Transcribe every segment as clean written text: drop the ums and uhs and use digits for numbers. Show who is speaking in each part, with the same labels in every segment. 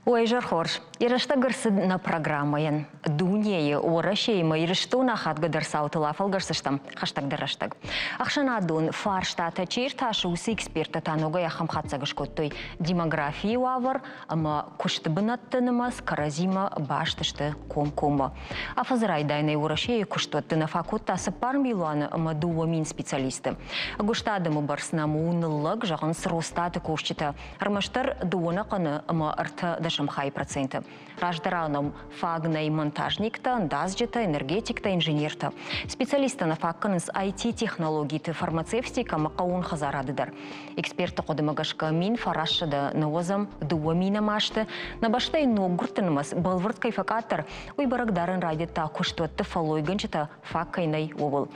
Speaker 1: Уӕ изӕр хорз! Йӕ рӕстӕг ӕрцыд нӕ программӕйӕн. Дунейы, Уӕрӕсеимӕ Ирыстоны ахадгӕдӕр цаутыл афӕлгӕсдзыстӕм хӕстӕгдӕр рӕстӕг. Ӕхсӕнадон фарстатӕ чи иртасы, уыцы эксперттӕ та ногӕй ахӕм хатдзӕг скодтой: демографийы уавӕр ӕмӕ куысты бынӕтты нымӕц кӕрӕдзимӕ баст сты комкоммӕ. Афӕдзы райдайӕнӕй Уӕрӕсейы куыстуӕтты нӕ фӕкодта 4 милуаны ӕмӕ 2 000 специалисты. Ӕгуыст адӕмы бӕрц нӕм у ныллӕг, зӕгъынц Росстаты кусджытӕ. Ӕрмӕстдӕр дыууӕ ӕнӕхъӕны ӕмӕ ӕртӕ дӕсӕм хайы проценты. Раздӕрау нӕм фаг нӕй монтажниктӕ, ӕндадзджытӕ, энергетиктӕ, инженертӕ. Специалисттӕ нӕ фаг кӕнынц IT-технологиты, фармацевтикӕ ӕмӕ хъӕууон хӕдзарады дӕр. Экспертты хъуыдымӕ гӕсгӕ 1992 2000 азты нӕ бӕстӕйы ноггуырдты нымӕц бӕлвырд кӕй фӕкъаддӕр, уый бӕрӕг дарын райдыдта куыстуӕтты фӕллойгӕнджытӕ фаг кӕй нӕй, ууыл.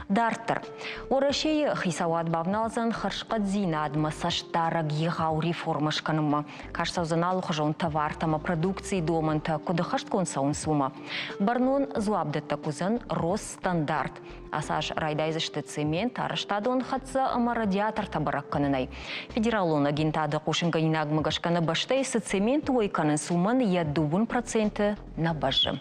Speaker 1: Дарддӕр. Уӕрӕсейы хицауад бавналдзӕн хӕрзхъӕддзинадмӕ цӕстдарӕг егъау реформӕ скӕнынмӕ. Каст цӕудзӕн алыхуызон товартӕ ӕмӕ продукцийы домӕнтӕ куыд ӕххӕстгонд цӕуынц, уымӕ. Бӕрнон дзуапдӕттӕг уыдзӕн Росстандарт. Ацы аз райдайдзысты цемент, арӕзтадон хӕццӕ ӕмӕ радиатортӕ бӕрӕг кӕнынӕй. Федералон агентады хъусынгӕнинагмӕ гӕсгӕ нӕ бӕстӕйы цы цемент уӕй кӕнынц, уымӕн йӕ 2% нӕ бӕззы.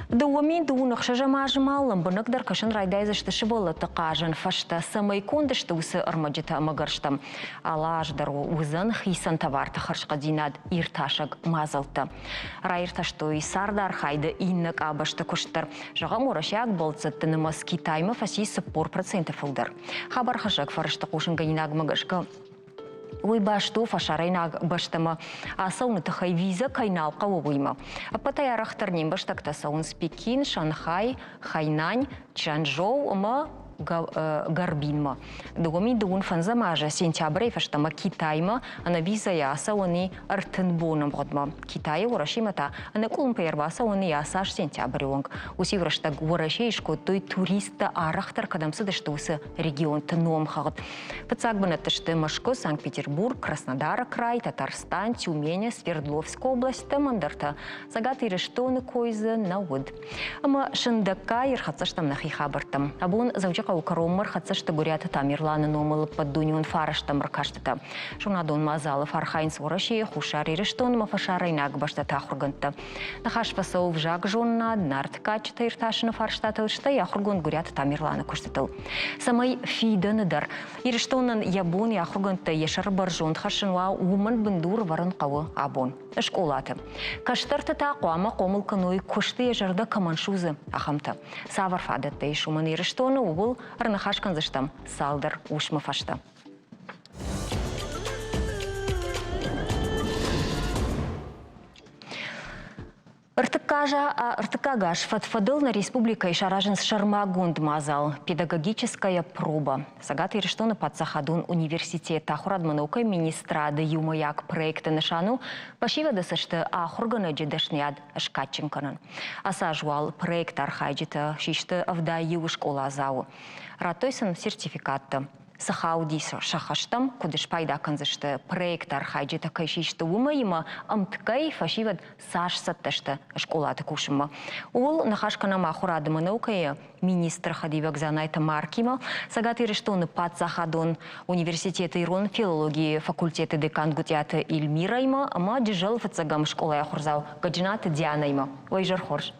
Speaker 1: 2026 азы ма лӕмбынӕгдӕр кӕсын райдайдзысты сывӕллӕтты хъазӕн фӕзтӕ, цӕмӕй конд сты уыцы ӕрмӕджытӕ ӕмӕ гӕрзтӕм. Алы аз дӕр уыдзӕн хицӕн товарты хӕрзхъӕддзинад иртасӕг мадзӕлттӕ. Раиртӕстой цардархайды иннӕ къабӕзты куыст дӕр. Зӕгъӕм, уӕрӕсейаг бӕлццӕтты нымӕц Китаймӕ фӕци 40% фылдӕр. Хабархӕссӕг фӕрӕзты хъусынгӕнинагмӕ гӕсгӕ Уый баст у фӕсарӕйнаг бӕстӕмӕ ацӕуыны тыххӕй визӕ кӕй нал хъӕуы, уыимӕ. Ӕппӕтӕй арӕхдӕр не мбӕстӕгтӕ цӕуынц Пекин, Шанхай, Хайнань, Чжанчжоу ӕмӕ Горбинмӕ. 2025 азы сентябрӕй фӕстӕмӕ Китаймӕ ӕнӕвизӕйӕ ацӕуӕн и 30 боны ӕмгъуыдмӕ. Китайы Уӕрӕсемӕ та ӕнӕкъуылымпыйӕ ӕрбацӕуӕн и ацы аз сентябры онг. Уыцы иу рӕстӕг Уӕрӕсейы скодтой туристтӕ арӕхдӕр кӕдӕм цыдысты, уыцы регионты номхыгъд. Фыццаг бынӕтты сты Мӕскуы, Санкт-Петербург, Краснодары край, Татарстан, Тюмень, Свердловскы облӕсттӕ ӕмӕ ӕндӕртӕ. Цӕгат Ирыстоны кой дзы нӕ уыд. Ӕмӕ сындӕггай ӕрхӕццӕ стӕм нӕхи хабӕрттӕм. Абон Дзӕуджыхъӕуы кӕронмӕ ӕрхӕццӕ сты горӕты Тамерланы номыл ӕппӕтдунеон фӕрӕзтӕм ӕркастытӕ. Зонадон мадзалы фӕархайынц Уӕрӕсейы, Хуссар Ирыстон ӕмӕ фӕсарӕйнаг бӕстӕты ахуыргӕндтӕ. Ныхас фӕцӕуы взагзонынад, нарты кадджытӕ иртасыны фарстатыл, стӕй ахуыргонд Гуыриаты Тамерланы куыстытыл. Цӕмӕй фидӕны дӕр Ирыстонӕн йӕ бон йӕ ахуыргӕндтӕ йӕ сӕры бӕрзонд хӕссын уа, уымӕн бындур ӕвӕрын хъӕуы абон скъолаты. Кӕстӕрты та хъуамӕ хъомыл кӕной, куысты йӕ зӕрдӕ кӕмӕн судзы, ахӕмтӕ. Цавӕр фадӕттӕ ис уымӕн Ирыстоны, ууыл ӕрныхас кӕндзыстӕм цалдӕр уысмы фӕстӕ. Ӕртыккаг аз фӕд-фӕдыл нӕ республикӕйы саразынц сӕрмагонд мадзал «Педагогическая проба». Цӕгат Ирыстоны паддзахадон университет ахуырадмӕ наукӕйы министрады иумӕйаг проекты нысан у фӕсивӕды цӕсты ахуыргӕнӕджы дӕсныйад скадджын кӕнын. Ацы аз уал проекты архайджытӕ систы 71 скъоладзауы. Радтой сын сертификаттӕ. Цы хауди сӕ хӕстӕм, куыд спайда кӕндзысты проекты архайджытӕ кӕй систы, уымӕ ӕмткӕй фӕсивӕд цас цӕттӕ сты скъолаты кусынмӕ. Ууыл ныхас кӕнӕм ахуырады ӕмӕ наукӕйы министры хӕдивӕг Дзанайты Маркимӕ, Цӕгат Ирыстоны паддзахадон университеты ирон филологийы факультеты декан Гуытъиаты Эльмирӕимӕ ӕмӕ Джызӕлы фыццӕгӕм скъолайы ахуырдзау Гӕджынаты Дианӕимӕ. Уӕ изӕр хорз!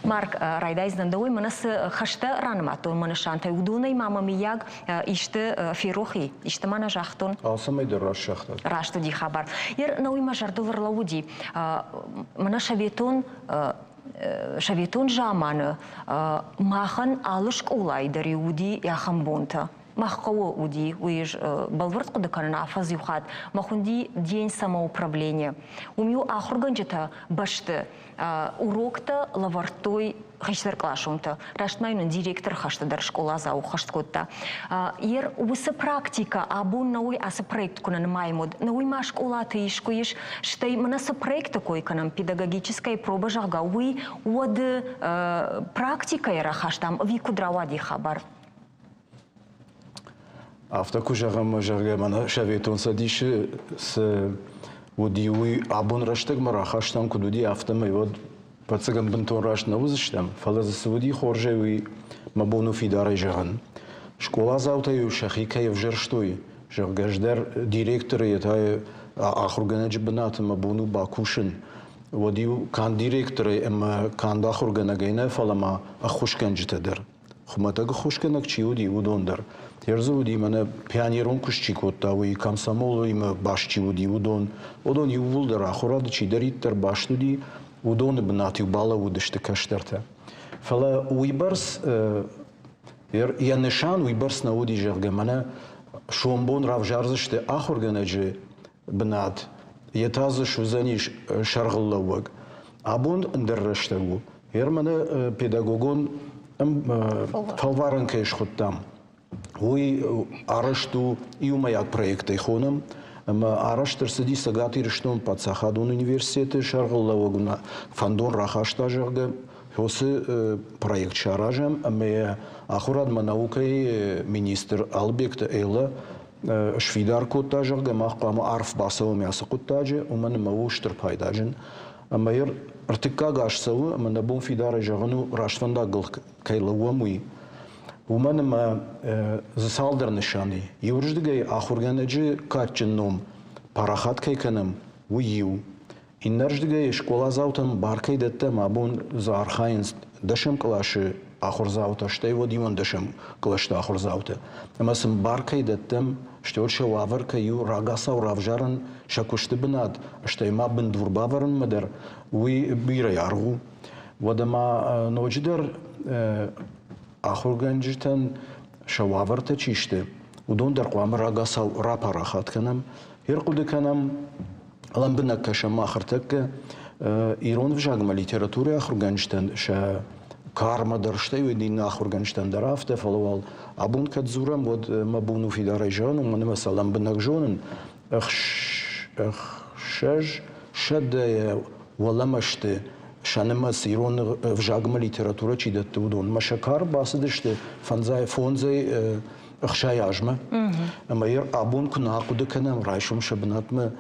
Speaker 1: Марк, райдайдзынӕн дӕуӕй, мӕнӕ цы хӕстӕ ранымадтон мӕ нысантӕй, уыдонӕй ма мӕ мыййаг исты ферох и, исты ма нӕ загътон?
Speaker 2: Алцӕмӕй дӕр раст загътат.
Speaker 1: Раст уыди хабар. Ер нӕуый мӕ зӕрдыл ӕрлӕууыди. Мӕнӕ советон советон заманы махӕн алы скъолайы дӕр-иу уыди ахӕм бонтӕ. Мах хъӕуы уыди, уый ӕз бӕлвырд хъуыды кӕнын афӕдз иу хатт, мӕ хуынди День самоуправления. Уым-иу ахуыргӕнджытӕ бӕсты уроктӕ лӕвӕрдтой хистӕркъласонтӕ. Раст ма нын директор хӕсты дӕр скъоладзау хӕст кодта. Ер уыцы практикӕ абон нӕуый ацы проект куы нӕ нымайӕм, уӕд нӕуый ма скъолаты искуы ис, стӕй мӕнӕ цы проекты кой кӕнӕм, педагогическая проба, зӕгъгӕ, уый уӕды практикӕйӕ рахастам ӕви куыд рауади хабар?
Speaker 2: Афтӕ куы зӕгъӕм, зӕгъгӕ, мӕнӕ Советон Цӕдисы цы уыди, уый абон рӕстӕгмӕ рахастам, куыд уыди, афтӕмӕй уӕд ӕвӕццӕгӕн бынтон раст нӕ уыдзыстӕм, фӕлӕ дзы цы уыди хорзӕй, уый мӕ бон у фидарӕй зӕгъын. Скъоладзаутӕ-иу сӕхи кӕй ӕвзӕрстой, зӕгъгӕ, ӕз дӕр директоры йе та ахуыргӕнӕджы бынаты мӕ бон у бакусын, уӕд-иу канд директорӕй ӕмӕ канд ахуыргӕнӕгӕй нӕ, фӕлӕ ма ӕххуысгӕнджытӕ дӕр. Хуымӕтӕг ӕххуысгӕнӕг чи уыди, уыдон дӕр. Терзы уыди, мӕнӕ пионерон куыст чи кодта, уый, комсомолимӕ баст чи уыди, уыдон. Уыдон иууылдӕр ахуырады чидӕриддӕр баст уыди, уыдоны бынат-иу балӕууыдысты кӕстӕртӕ. Фӕлӕ уыйбӕрц йӕ нысан уыйбӕрц нӕ уыди, зӕгъгӕ, мӕнӕ сомбон равзардзысты ахуыргӕнӕджы бынат, йе та дзы суыдзӕнис сӕргълӕууӕг. Абон ӕндӕр рӕстӕг у. Германы педагогон фӕлварӕн кӕй схуыдтам, уый арӕзт у иумӕйаг проектӕй хонӕм, ӕмӕ арӕзт ӕрцыди Цӕгат Ирыстоны паддзахадон университеты сӕргълӕууӕг фӕндон рахаста, зӕгъгӕ, уыцы проект саразӕм, ӕмӕ йӕ ахуырадмӕ наукӕйы министр Албегты Эллӕ сфидар кодта, зӕгъгӕ, мах хъуамӕ арф бацӕуӕм ацы хъуыддаджы, уымӕн ӕмӕ у стыр пайдаджын. Ӕмӕ йӕ ӕртыккаг аз цӕуы, ӕмӕ нӕ бон фидарӕй зӕгъын у, раст фӕндагыл кӕй лӕууӕм, уый. Уымӕн ӕмӕ дзы цалдӕр нысаны. Иуырдыгӕй ахуыргӕнӕджы кадджын ном парахат кӕй кӕнӕм, уый иу. Иннӕрдыгӕй скъоладзаутӕн бар кӕй дӕттӕм, абон дзы архайынц дӕсӕм къласы ахуырдзаутӕ, стӕй уӕд иуӕндӕсӕм кълӕсты ахуырдзаутӕ. Ӕмӕ сын бар кӕй дӕттӕм, стӕй сӕ уавӕр кӕй у рагацау равзарын сӕ куысты бынат, стӕй ма бындур бавӕрынмӕ дӕр, уый бирӕ аргъ у. Уӕдӕ ма ноджыдӕр ахуыргӕнджытӕн сӕ уавӕртӕ чи сты, уыдон дӕр хъуамӕ рагацау рапарахат кӕнӕм, ӕрхъуыды кӕнӕм, лӕмбынӕг кӕсӕм мах ӕртӕккӕ ирон ӕвзагмӕ литературӕйы ахуыргӕнджытӕн сӕ кармӕ дӕр, стӕй уыд иннӕ ахуыргӕнджытӕн дӕр афтӕ, фӕлӕ уал абон кӕд дзурӕм, уӕд мӕ бон у фидарӕй зӕгъын, уымӕн ӕмӕ сӕ лӕмбынӕг зонын, 600 уӕлӕмӕ сты сӕ нымӕц ирон ӕвзагмӕ литературӕ чи дӕтты, уыдон. Мӕ сӕ кар бацыдысты фӕндзай фондзӕй 60 азмӕ. Ӕмӕ йӕ абон куы нӕ ахъуыды кӕнӕм, райсом сӕ бынатмӕ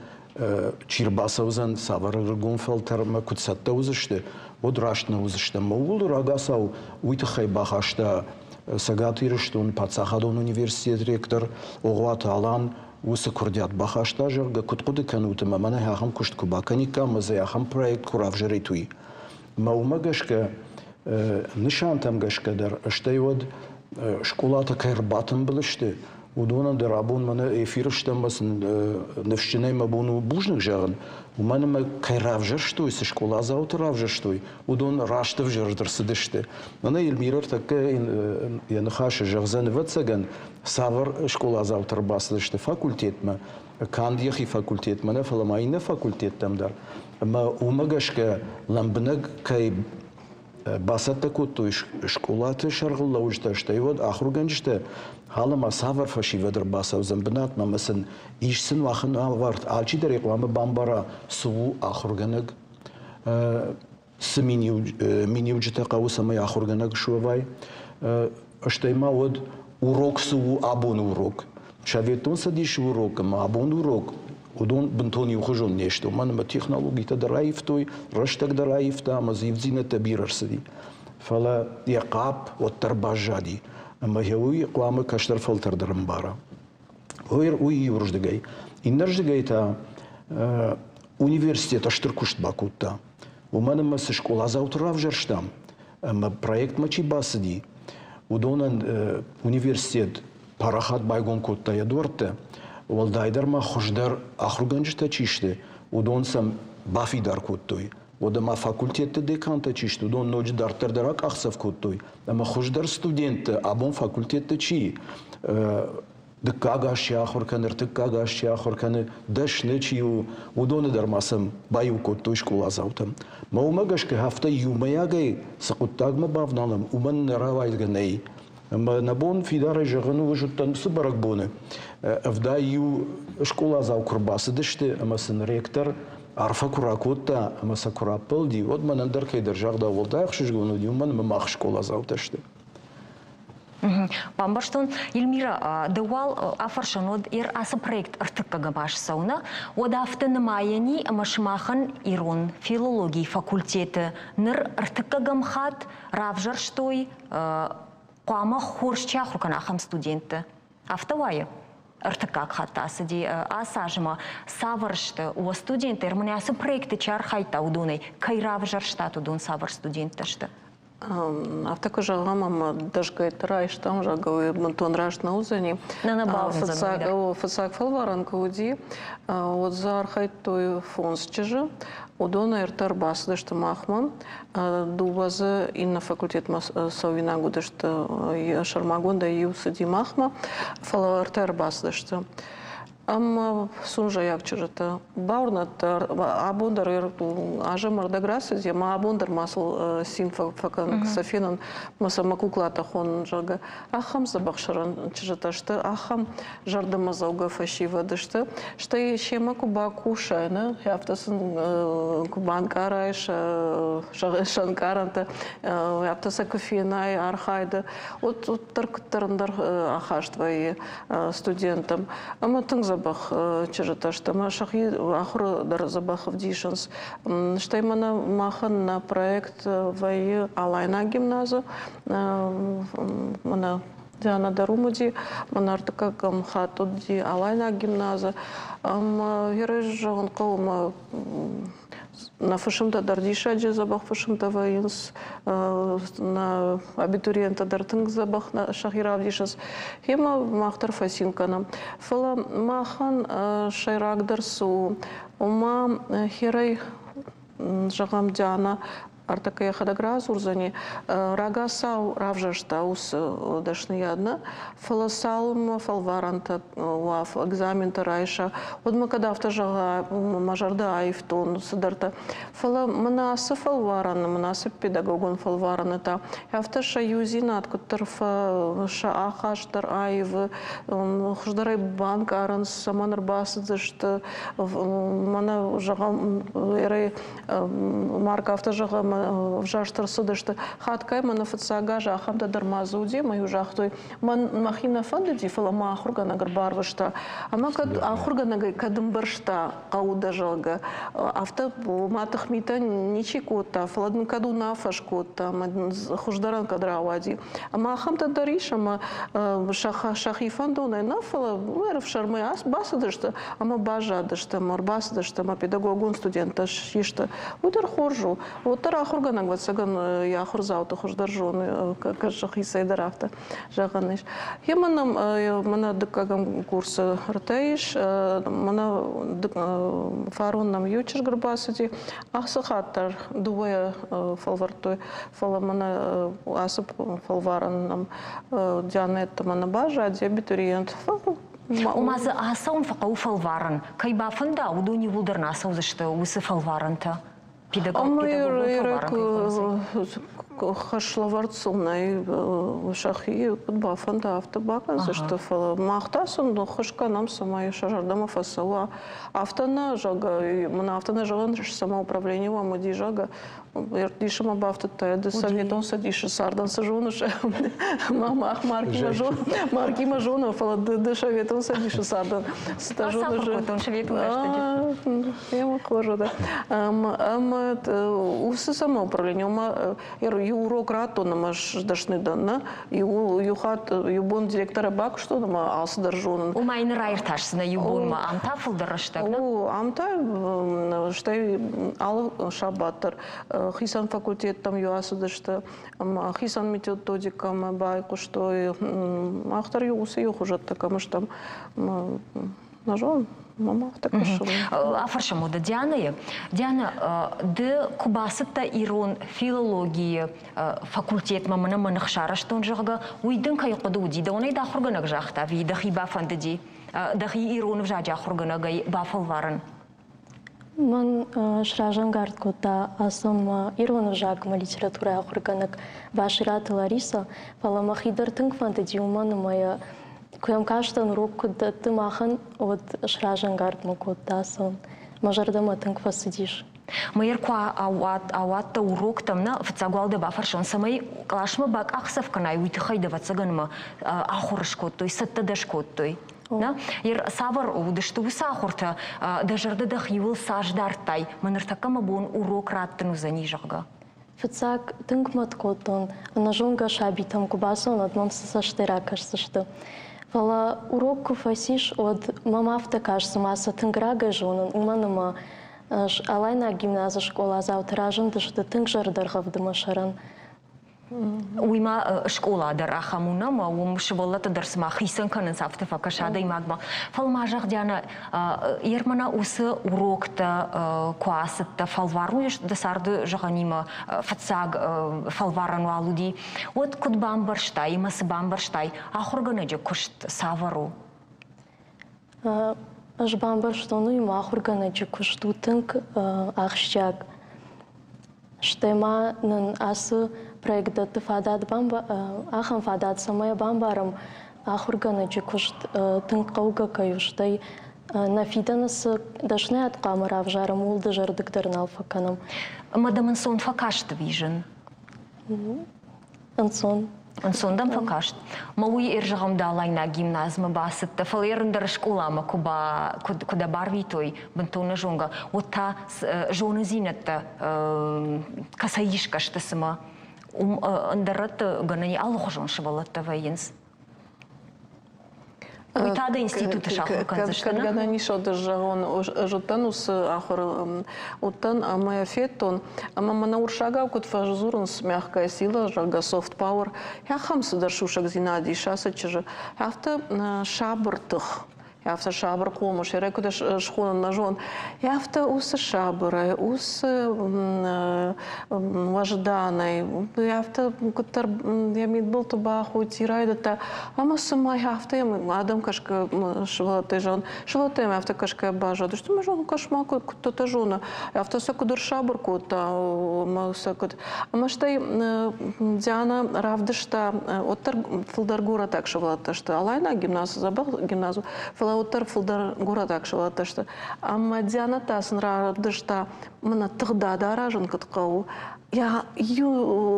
Speaker 2: чи рбацӕудзӕн, цавӕр ӕрыгон фӕлтӕрмӕ куыд цӕттӕ уыдзысты, уӕд раст нӕ уыдзыстӕм. Ӕмӕ ууыл рагацау уый тыххӕй бахаста Цӕгат Ирыстоны паддзахадон университеты ректор Огъуаты Алан уыцы куырдиат бахаста, зӕгъгӕ, куыд хъуыды кӕнут ӕмӕ мӕнӕ ахӕм куыст куы бакӕниккам, ӕмӕ дзы ахӕм проект куы равзарит, уый. Ӕмӕ уымӕ гӕсгӕ нысантӕм гӕсгӕ дӕр, стӕй уӕд скъолатӕ кӕй ӕрбатымбыл сты, уыдонӕн дӕр абон мӕнӕ эфиры стӕм ӕмӕ сын ныфсджынӕй мӕ бон у бузныг зӕгъын, уымӕн ӕмӕ кӕй равзӕрстой, цы скъоладзауты равзӕрстой, уыдон раст ӕвзӕрст ӕрцыдысты. Мӕнӕ Эльмира ӕртӕккӕ йӕ ныхасы зӕгъдзӕн, ӕвӕццӕгӕн, цавӕр скъоладзаутӕ ӕрбацыдысты факультетмӕ, канд йӕхи факультетмӕ нӕ, фӕлӕ ма иннӕ факультеттӕм дӕр. Ӕмӕ уымӕ гӕсгӕ лӕмбынӕг кӕй бацӕттӕ кодтой скъолаты сӕргълӕуджытӕ, стӕй уӕд ахуыргӕнджытӕ, ӕмӕ цавӕр фӕсивӕд ӕрбацӕудзӕн бынатмӕ ӕмӕ сын ис сын уахын ӕвӕрд, алчидӕр ӕй хъуамӕ бамбара, цы у ахуыргӕнӕг, цы миниуджытӕ хъӕуы, цӕмӕй ахуыргӕнӕг суӕвай. Стӕй ма уӕд урок цы у абоны урок. Советон Цӕдисы урок ӕмӕ абоны урок уыдон бынтон иухуызон не сты, уымӕн ӕмӕ технологитӕ дӕр аивтой, рӕстӕг дӕр аивта ӕмӕ дзы ивддзинӕдтӕ бирӕ ӕрцыди. Фӕлӕ йӕ хъапп уӕддӕр баззади, ӕмӕ йӕ уый хъуамӕ кӕстӕр фӕлтӕр дӕр ӕмбара. Уый иуырдыгӕй. Иннӕрдыгӕй та университет стыр куыст бакодта. Уымӕн ӕмӕ цы скъоладзауты равзӕрстам ӕмӕ проектмӕ чи бацыди, уыдонӕн университет парахат байгом кодта йӕ дуӕрттӕ. Уӕлдайдӕр ма хуыздӕр ахуыргӕнджытӕ чи сты, уыдон сӕм бафидар кодтой. Уӕдӕ ма факультетты декантӕ чи сты, уыдон ноджы дарддӕр дӕр акъахдзӕф кодтой. Ӕмӕ хуыздӕр студенттӕ абон факультетты чи дыккаг аз чи ахуыр кӕны, ӕртыккаг аз чи ахуыр кӕны, дӕсны чи у, уыдоны дӕр ма сӕм баиу кодтой скъоладзаутӕм. Мӕ уымӕ гӕсгӕ афтӕ иумӕйагӕй цы хъуыддагмӕ бавналӕм, уымӕн нӕ рауайгӕ нӕй. Ӕмӕ нӕ бон фидарӕй зӕгъын у, уыдтӕн уыцы бӕрӕгбоны 71 скъоладзау куы рбацыдысты ӕмӕ сын ректор арфӕ куы ракодта ӕмӕ сӕ куы раппӕлди, уӕд мӕнӕн дӕр кӕйдӕр загъдау уӕлдай ӕхсызгон уыди, уымӕн ӕмӕ мах скъоладзаутӕ сты.
Speaker 1: Бамбӕрстон. Эльмира, ды уал афӕрсӕн уӕд ӕр ацы проект ӕртыккӕгӕм аз цӕуы, уӕд афтӕ нымайӕни ӕмӕ сымахӕн ирон филологийы факультеты ныр ӕртыккӕгӕм хатт равзӕрстой хъуамӕ хорз чи ахуыр кӕна, ахӕм студентты. Афтӕ уайы? Ӕртыккаг хатт ацыди ацы азмӕ. Цавӕр сты уӕ студенттӕ, ӕрмӕ ацы проекты чи архайдта, уыдонӕй кӕй равзӕрстат, уыдон цавӕр студенттӕ сты?
Speaker 3: Афтӕ куы зӕгъӕм, ӕмӕ дӕсгӕйтты райстам, зӕгъгӕ, уый бынтон раст нӕ уыдзӕни.
Speaker 1: Нӕ нӕ бауырндзӕн.
Speaker 3: Фыццаг фӕлварӕн куы уыди, уӕд дзы архайдтой фондз чызджы. Уыдон ӕртӕ ӕрбацыдысты махмӕ. Дыууӕ дзы иннӕ факультетмӕ цӕуинаг уыдысты, сӕрмагондӕй иу цыди махмӕ, фӕлӕ ӕртӕ ӕрбацыдысты. Ӕмӕ сунжӕйаг чызджытӕ бауырнӕд дӕр, абон дӕр азы ӕрдӕг рацыди, ӕмӕ абон дӕр ма сыл цин фӕкӕнын, сӕ фенын, мӕ сӕ мӕ куклатӕ хонын, зӕгъгӕ. Ахӕм дзӕбӕх сӕрӕн чызджытӕ сты, ахӕм зӕрдӕмӕдзӕугӕ фӕсивӕд сты. Стӕй семӕ куы бакусай, нӕ, афтӕ сын куы банкъарай сӕ ӕнкъарӕнтӕ, афтӕ сӕ куы фенай архайды, уӕд дӕр куыддӕр ӕндӕр ахаст вӕййы студенттӕм. Ӕмӕ тынг дзӕбӕх чызджытӕ сты ӕмӕ сӕхи ахуыры дӕр дзӕбӕх ӕвдисынц. Стӕй мӕнӕ махӕн нӕ проект вӕййы Алайнаг гимназы. Мӕнӕ Диана дӕр уым уыди, мӕнӕ ӕртыккӕгӕм хатт уыди Алайнаг гимназы. Ӕмӕ ерыс зӕгъын хъӕуы, ӕмӕ нӕ фысымтӕ дӕр диссаджы дзӕбӕх фысымтӕ вӕййынц, нӕ абитуриенттӕ дӕр тынг дзӕбӕх сӕхи равдисынц. Гъемӕ мах дӕр фӕцин кӕнӕм. Фӕлӕ махӕн сӕйрагдӕр цы у, ома херӕй, зӕгъӕм, Диана ӕртӕккӕ йӕхӕдӕг радзурдзӕни, рагацау равзӕрста уыцы дӕсныйад нӕ, фӕлӕ цалынмӕ фӕлварӕнтӕ уа, экзаментӕ райса, уӕдмӕ кӕд афтӕ зӕгъа, мӕ зӕрдӕ аивтон цыдӕртӕ. Фӕлӕ мын ацы фӕлварӕны, мын ацы педагогон фӕлварӕны та афтӕ сӕ иудзинад куыддӕр сӕ ахаст дӕр аивы, хуыздӕрӕй банкъарынц, цӕмӕн ӕрбацыдысты, мӕнӕ зӕгъӕм, Марк афтӕ зӕгъы, ӕмӕ ӕвзӕрст ӕрцыдысты. Хатгай мӕнӕ фыццаг аз ахӕмтӕ дӕр ма дзы уыди, ӕмӕ-иу загътой, мӕн мӕхи нӕ фӕндыди, фӕлӕ мӕ ахуыргӕнӕг ӕрбарвыста. Ӕмӕ кӕд ахуыргӕнӕгӕй кӕд ӕмбӕрста хъӕуы дӕ, зӕгъгӕ, афтӕ ма тыхмитӕ ничи кодта, фӕлӕ дын кӕд уынаффӕ скодта ӕмӕ дын хуыздӕрӕн кӕд рауади. Ӕмӕ ахӕмтӕ дӕр ис, ӕмӕ сӕхи фӕндонӕй нӕ, фӕлӕ ӕрӕфсӕрмӕй бацыдысты ӕмӕ баззадысты, ӕмӕ ӕрбацыдысты, ӕмӕ педагогон студенттӕ систы. Уый дӕр хорз у. Уӕддӕр ахуыргӕнӕг, ӕвӕццӕгӕн, йӕ ахуырдзауты хуыздӕр зоны, кӕд сӕхицӕй дӕр афтӕ зӕгъӕн ис. Гъемӕ нӕм мӕнӕ дыккӕгӕм курсы ӕртӕ ис. Мӕнӕ фарон нӕм иу чызг ӕрбацыди. Ацы хатт дӕр дыууӕйӕ фӕлвӕрдтой, фӕлӕ мӕнӕ ацы фӕлварӕн нӕм Дианетта мӕнӕ баззади, абитуриент.
Speaker 1: Ома дзы ацӕуын фӕхъӕуы фӕлварӕн. Кӕй бафӕнда, уыдон иууылдӕр нӕ ацӕудзысты уыцы фӕлварӕнтӕ. Педагогон фӕлварӕн кӕй хонынц.
Speaker 3: Хӕслӕвӕрд сыл нӕй, сӕхи куыд бафӕнда, афтӕ бакӕндзысты, фӕлӕ мах та сын ӕххуыс кӕнӕм, цӕмӕй сӕ зӕрдӕмӕ фӕцӕуа. Афтӕ нӕ, зӕгъгӕ, мын афтӕ нӕ зӕгъӕн, цӕмӕ управление уӕм уыди, зӕгъгӕ, Дисы мӕ бафтыдта, ды Советон Цӕдисы цардӕн цы зоныс? Мах Маркимӕ зонӕм, фӕлӕ ды Советон Цӕдисы цардӕн цытӕ зоныс?
Speaker 1: кодтон советон рӕстӕджы.
Speaker 3: Ӕмӕ хорз уыд. Ӕмӕ уыцы самоуправление, ома иу урок радтон ӕмӕ сдӕсны дӕн, нӕ? Иу хатт, иу бон директорӕй бакуыстон ӕмӕ алцыдӕр зонын.
Speaker 1: Ома йын раиртасдзынӕ иу бонмӕ, ам та фылдӕр рӕстӕг, нӕ?
Speaker 3: О, ам та стӕй алы сабат дӕр хицӕн факультеттӕм иу ацыдысты, ӕмӕ хицӕн методикӕмӕ байхъуыстой. Мах дӕр иу уыцы иу хуызӕттӕ кӕм стӕм. Нӕ зонын, мама афтӕ кӕсы.
Speaker 1: Афӕрсӕм уӕдӕ Дианӕйы. Диана, ды куы бацыдтӕ ирон филологийы факультетмӕ мӕнӕ мӕ ных сарӕзтон, зӕгъгӕ, уый дын кӕй хъуыды уыди? Дӕуӕн ӕй дӕ ахуыргӕнӕг загъта, ӕви дӕхи бафӕндыди дӕхи ирон ӕвзаджы ахуыргӕнӕгӕй бафӕлварын?
Speaker 4: Мӕн сразӕнгард кодта ацы ирон ӕвзагмӕ литературӕйы ахуыргӕнӕг Басираты Ларисӕ, фӕлӕ мӕхи дӕр тынг фӕндыди, уымӕн ӕмӕ йӕ куы йӕм кастӕн, урок куыд дӕтты махӕн, уӕд сразӕнгард мӕ кодта ацӕуын. Мӕ зӕрдӕмӕ тынг фӕцыдис.
Speaker 1: Мӕйӕр куы ауадтӕ уроктӕм, нӕ, фыццаг уал дӕ бафӕрсон, цӕмӕй къласмӕ бакъахдзӕф кӕнай, уый тыххӕй дӕ ӕвӕццӕгӕн мӕ ахуыр скодтой, цӕттӕ дӕ скодтой. Нӕ? Цавӕр уыдысты уыцы ахуыртӕ, дӕ зӕрдӕ дӕхиуыл цас дардтай, мӕ ныртӕккӕ мӕ бон урок раттын уыдзӕни, зӕгъгӕ?
Speaker 4: Фыццаг тынг мӕт кодтон, ӕнӕзонгӕ сабитӕм куы бацӕуон, уӕд мӕм цы цӕстӕй ракӕсдзысты. Фӕлӕ урок куы фӕцис, уӕд мӕм афтӕ каст, цыма сӕ тынг рагӕй зонын, уымӕн ӕмӕ Алайнаг гимназы скъоладзаутӕ разындысты тынг зӕрдӕргъӕвд ӕмӕ сӕрӕн.
Speaker 1: Уый ма скъола дӕр ахӕм у, нӕ ӕмӕ уым сывӕллӕттӕ дӕр цыма хицӕн кӕнынц, афтӕ фӕкӕсы адӕймагмӕ. Фӕлӕ ма зӕгъ, Диана, ермӕнӕ уыцы уроктӕ куы ацыдтӕ, фӕлварӕн дӕ царды зӕгъӕнимӕ фыццаг фӕлварӕн уал уыди, уӕд куыд бамбӕрстай ӕмӕ цы бамбӕрстай, ахуыргӕнӕджы куыст цавӕр у?
Speaker 4: Ӕз бамбӕрстон, уый мӕ ахуыргӕнӕджы куыст у тынг ахсджиаг. Стӕй ма нын ацы проект дӕтты фадат ахӕм фадат, цӕмӕй бамбарӕм, ахуыргӕнӕджы куыст тынг хъӕугӕ кӕй у, стӕй нӕ фидӕны цы дӕсныйад хъуамӕ равзарӕм, ууыл дызӕрдыг дӕр нал фӕкӕнӕм.
Speaker 1: Ӕмӕ дӕм ӕнцон фӕкаст ӕви зын?
Speaker 4: Ӕнцон.
Speaker 1: Ӕнцон дӕм фӕкаст? Мӕ уый ӕрзӕгъӕм дӕ алайнаг гимназмӕ бацыдтӕ, фӕлӕ ӕрындӕр скъоламӕ куы, ба, куы, куы дӕ барвитой, бынтон нӕзонгӕ, уӕд та зонындзинӕдтӕ кӕцӕй исгӕ сты цымӕ? Уым ӕндӕр рӕтты гӕнӕн алыхуызон сывӕллӕттӕ вӕййынц. Уый та дӕ институты сахуыр кӕндзысты,
Speaker 3: Кӕд гӕнӕн ис, уӕд ӕз зӕгъон, ӕз уыдтӕн уыцы ахуыры, уыдтӕн ӕмӕ йӕ федтон, ӕмӕ мӕнӕ уырыссагау куыд фӕдзурынц мягкая сила, зӕгъгӕ, soft power, ахӕм цыдӕр сусӕгдзинад ис ацы чызджы. Афтӕ сабыр тых, афтӕ сабыр хъомыс, йӕ куыд схонын нӕ зон, афтӕ уыцы сабырӕй, уыцы уӕзданӕй, афтӕ куыддӕр йӕ мидбылты бахудти, райдыдта, ӕмӕ цыма афтӕ адӕм кӕсгӕ сывӕллӕттӕй зӕгъын, сывӕллӕттӕ йӕм афтӕ кӕсгӕ баззадысты, ӕмӕ зоны, кӕс-ма, куыдтӕ зоны, афтӕ сӕ куыд ӕрсабыр кодта, ӕмӕ сӕ куыд. Ӕмӕ стӕй Диана равдыста, уӕддӕр фылдӕр горӕтаг сывӕллӕттӕ сты, Алайнаг гимназ дзӕбӕх гимназ у, фӕлӕ уӕддӕр фылдӕр горӕтаг сывӕллӕттӕ сты. Ӕмӕ Диана та сын равдыста, мӕнӕ тыгъдад аразын куыд хъӕуы, йӕ иу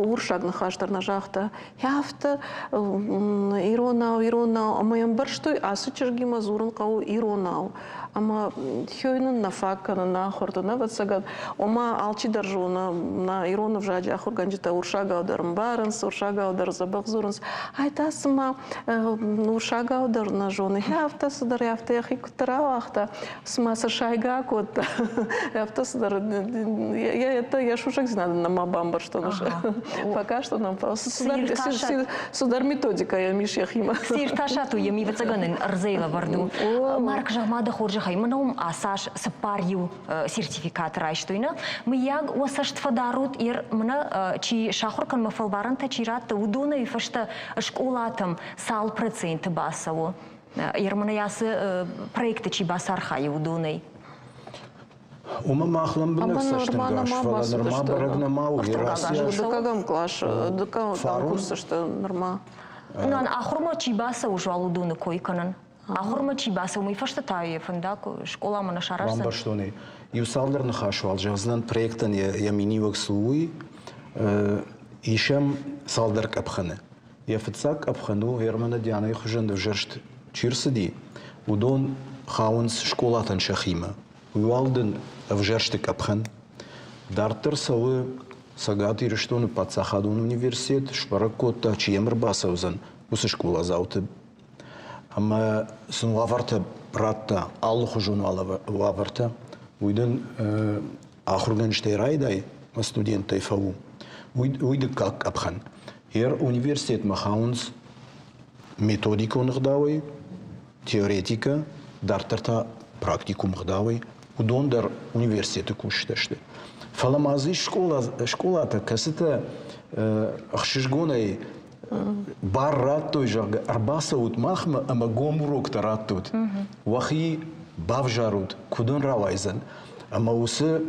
Speaker 3: уырыссаг ныхас дӕр нӕ загъта. Афтӕ иронау, иронау, ӕмӕ йӕ ӕмбӕрстой, ацы чызгимӕ дзурын хъӕуы иронау. Ӕмӕ хёй нын нӕ фаг кӕны нӕ ахуырты, ӕвӕццӕгӕн, ома алчидӕр зоны, нӕ ирон ӕвзаджы ахуыргӕнджытӕ уырыссагау дӕр ӕмбарынц, уырыссагау дӕр дзӕбӕх дзурынц. Ай та цыма уырыссагау дӕр нӕ зоны. Афтӕ цыдӕр, афтӕ йӕхи куыддӕр ауагъта, цыма сӕ сайгӕ акодта, афтӕ цыдӕр йӕ сусӕгдзинад нӕма бамбӕрстон. Фӕкастон ӕм, цыдӕр методикӕ йӕм ис йӕхимӕ.
Speaker 1: Цы иртасат у, йӕм ӕвӕццӕгӕн ын ӕрдзӕй лӕвӕрд у. Марк, зӕгъ-ма дӕ хорзӕхӕй, мӕнӕ уым ацас цыппар иу сертификат райстой, нӕ? Мыййаг, уӕ цӕст фӕдарут, мӕнӕ чи сахуыр кӕнынмӕ фӕлварӕнтӕ чи радты, уыдонӕй фӕстӕ скъолатӕм цал проценты бацӕуы? Ерманы ацы проекты чи бацархайы, уыдонӕй?
Speaker 2: Уымӕ мах лӕмбынӕг цӕстӕнгас, фӕлӕ нырма бӕрӕг нӕма у.
Speaker 3: Дыккӕгӕм кълас, дыккӕгӕм курсы сты нырма.
Speaker 1: Нан ахуырмӕ чи бацӕуы, уал уыдоны кой кӕнын. Ахуырмӕ чи бацӕуы, уый фӕстӕ та йӕ фӕндаг скъоламӕ нӕ сараздзӕн.
Speaker 2: Бамбӕрстон ӕй. Иу цалдӕр ныхас уал зӕгъдзынӕн проектӕн йӕ миниуӕг цы у, уый. Исӕм цалдӕр къӕпхӕны. Йӕ фыццаг къӕпхӕн у Германы Дианӕйы хуызӕн ӕвзӕрст чи рцыди, уыдон хауынц скъолатӕн сӕхимӕ. Уый уал дын ӕвзӕрсты къӕпхӕн. Дарддӕр цӕуы Цӕгат Ирыстоны паддзахадон университет, сбӕрӕг кодта, чи йӕм ӕрбацӕудзӕн, уыцы скъоладзауты. Ӕмӕ сын уавӕртӕ радта, алыхуызон уавӕртӕ. Уый дын ахуыргӕнджытӕй райдай ӕмӕ студенттӕй фӕу. Уый дыккаг къӕпхӕн. Ер университетмӕ хауынц методикон ӕгъдауӕй, теоретикӕ, дарддӕр та практикум ӕгъдауӕй. Уыдон дӕр университеты кусджытӕ сты. Фӕлӕ ма дзы ис скъолатӕ, кӕцытӕ ӕхсызгонӕй бар радтой, зӕгъгӕ, ӕрбацӕут махмӕ ӕмӕ гом уроктӕ раттут. Уӕхи бавзарут, куыд ын рауайдзӕн. Ӕмӕ уыцы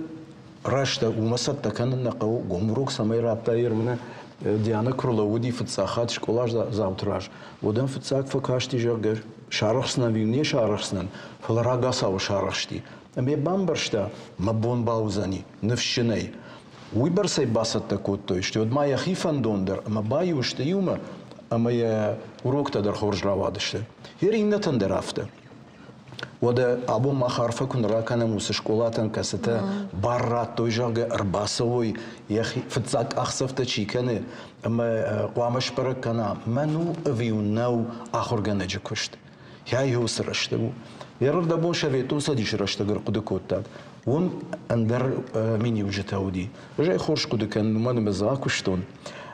Speaker 2: рӕстӕг уымӕ цӕттӕ кӕнын нӕ хъӕуы. Гом урок цӕмӕй радта Ерманы Диана куы рлӕууыди фыццаг хатт скъоладзауты раз, уӕд ӕм фыццаг фӕкасти, зӕгъгӕ, сарӕхсдзынӕн ӕви не сарӕхсдзынӕн, фӕлӕ рагацау сарӕхсти. Ӕмӕ бамбӕрста, мӕ бон бауыдзӕни, ныфсджынӕй. Уыйбӕрцӕй бацӕттӕ кодтой, стӕй уӕд ма йӕхи фӕндон дӕр ӕмӕ баиу сты иумӕ, ӕмӕ йӕ уроктӕ дӕр хорз рауадысты. Йе иннӕтӕн дӕр афтӕ. Уӕдӕ абон мах арфӕ куы нӕ ракӕнӕм уыцы скъолатӕн, кӕцытӕ бар радтой, зӕгъгӕ, ӕрбацӕуой, йӕхи фыццаг къахдзӕфтӕ чи кӕны, ӕмӕ хъуамӕ сбӕрӕг кӕна, мӕн у ӕви нӕу ахуыргӕнӕджы куыст. Йӕ уыцы рӕстӕг у. Йе рдӕбон Советон Цӕдисы рӕстӕг ӕрхъуыды кодтат, уым ӕндӕр миниуджытӕ уыди. Ӕз ӕй хорз хъуыды кӕнын, уымӕн ӕмӕ дзы акуыстон.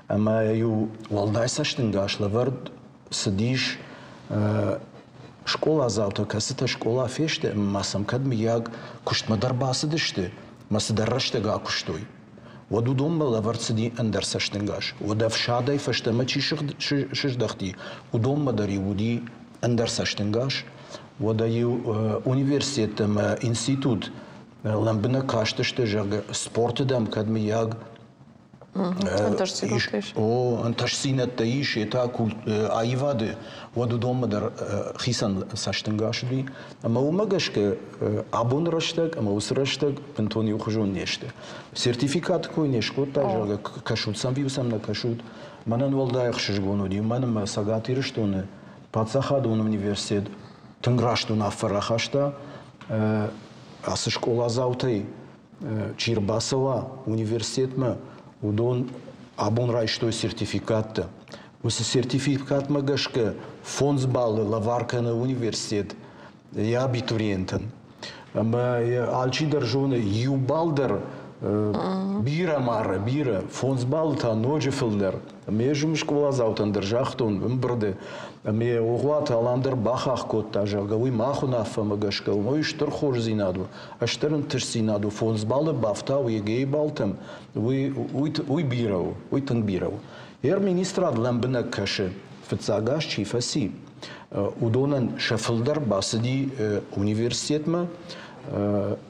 Speaker 2: Ӕмӕ-иу уӕлдай цӕстӕнгас лӕвӕрд цыдис скъоладзаутӕ, кӕцытӕ скъола фесты ӕмӕ ма сӕм кӕд мыййаг куыстмӕ дӕр бацыдысты ӕмӕ цыдӕр рӕстӕг акуыстой, уӕд уыдонмӕ лӕвӕрд цыди ӕндӕр цӕстӕнгас. Уӕд ӕфсадӕй фӕстӕмӕ чи сыздӕхти, уыдонмӕ дӕр-иу уыди ӕндӕр цӕстӕнгас. Уӕдӕ-иу университет ӕмӕ институт лӕмбынӕг кастысты, зӕгъгӕ, спорты дӕм кӕд мыййаг О, ӕнтыстдзинӕдтӕ ис, йе та аивады, уӕд уыдонмӕ дӕр хицӕн цӕстӕнгас уыди. Ӕмӕ уымӕ гӕсгӕ абоны рӕстӕг ӕмӕ уыцы рӕстӕг бынтон иухуызон не сты. Сертификаты кой не скодтай, зӕгъгӕ, кӕсут сӕм, ӕви сӕм нӕ кӕсут. Мӕнӕн уӕлдай ӕхсызгон уыди, уымӕн ӕмӕ Цӕгат Ирыстоны паддзахадон университет тынг раст уынаффӕ рахаста ацы скъоладзаутӕй чи рбацӕуа университетмӕ, уыдон абон райстой сертификаттӕ. Уыцы сертификатмӕ гӕсгӕ фондз баллы лӕвар кӕны университет йӕ абитуриентӕн. Ӕмӕ алчидӕр зоны, иу балл дӕр бирӕ мары, бирӕ, фондз баллы та ноджы фылдӕр. Ӕмӕ ӕз уым скъоладзаутӕн дӕр загътон ӕмбырды, ӕмӕ Огъуаты Алан дӕр бахахх кодта, зӕгъгӕ, уый мах уынаффӕмӕ гӕсгӕ уый стыр хорздзинад у, стыр ӕнтыстдзинад у, фондз баллы бафтау ЕГЭ-йы баллтӕм, уый, уый, уый бирӕ у, уый тынг бирӕ у. Йӕ министрад лӕмбынӕг кӕсы, фыццаг аз чи фӕци, уыдонӕн сӕ фылдӕр бацыди университетмӕ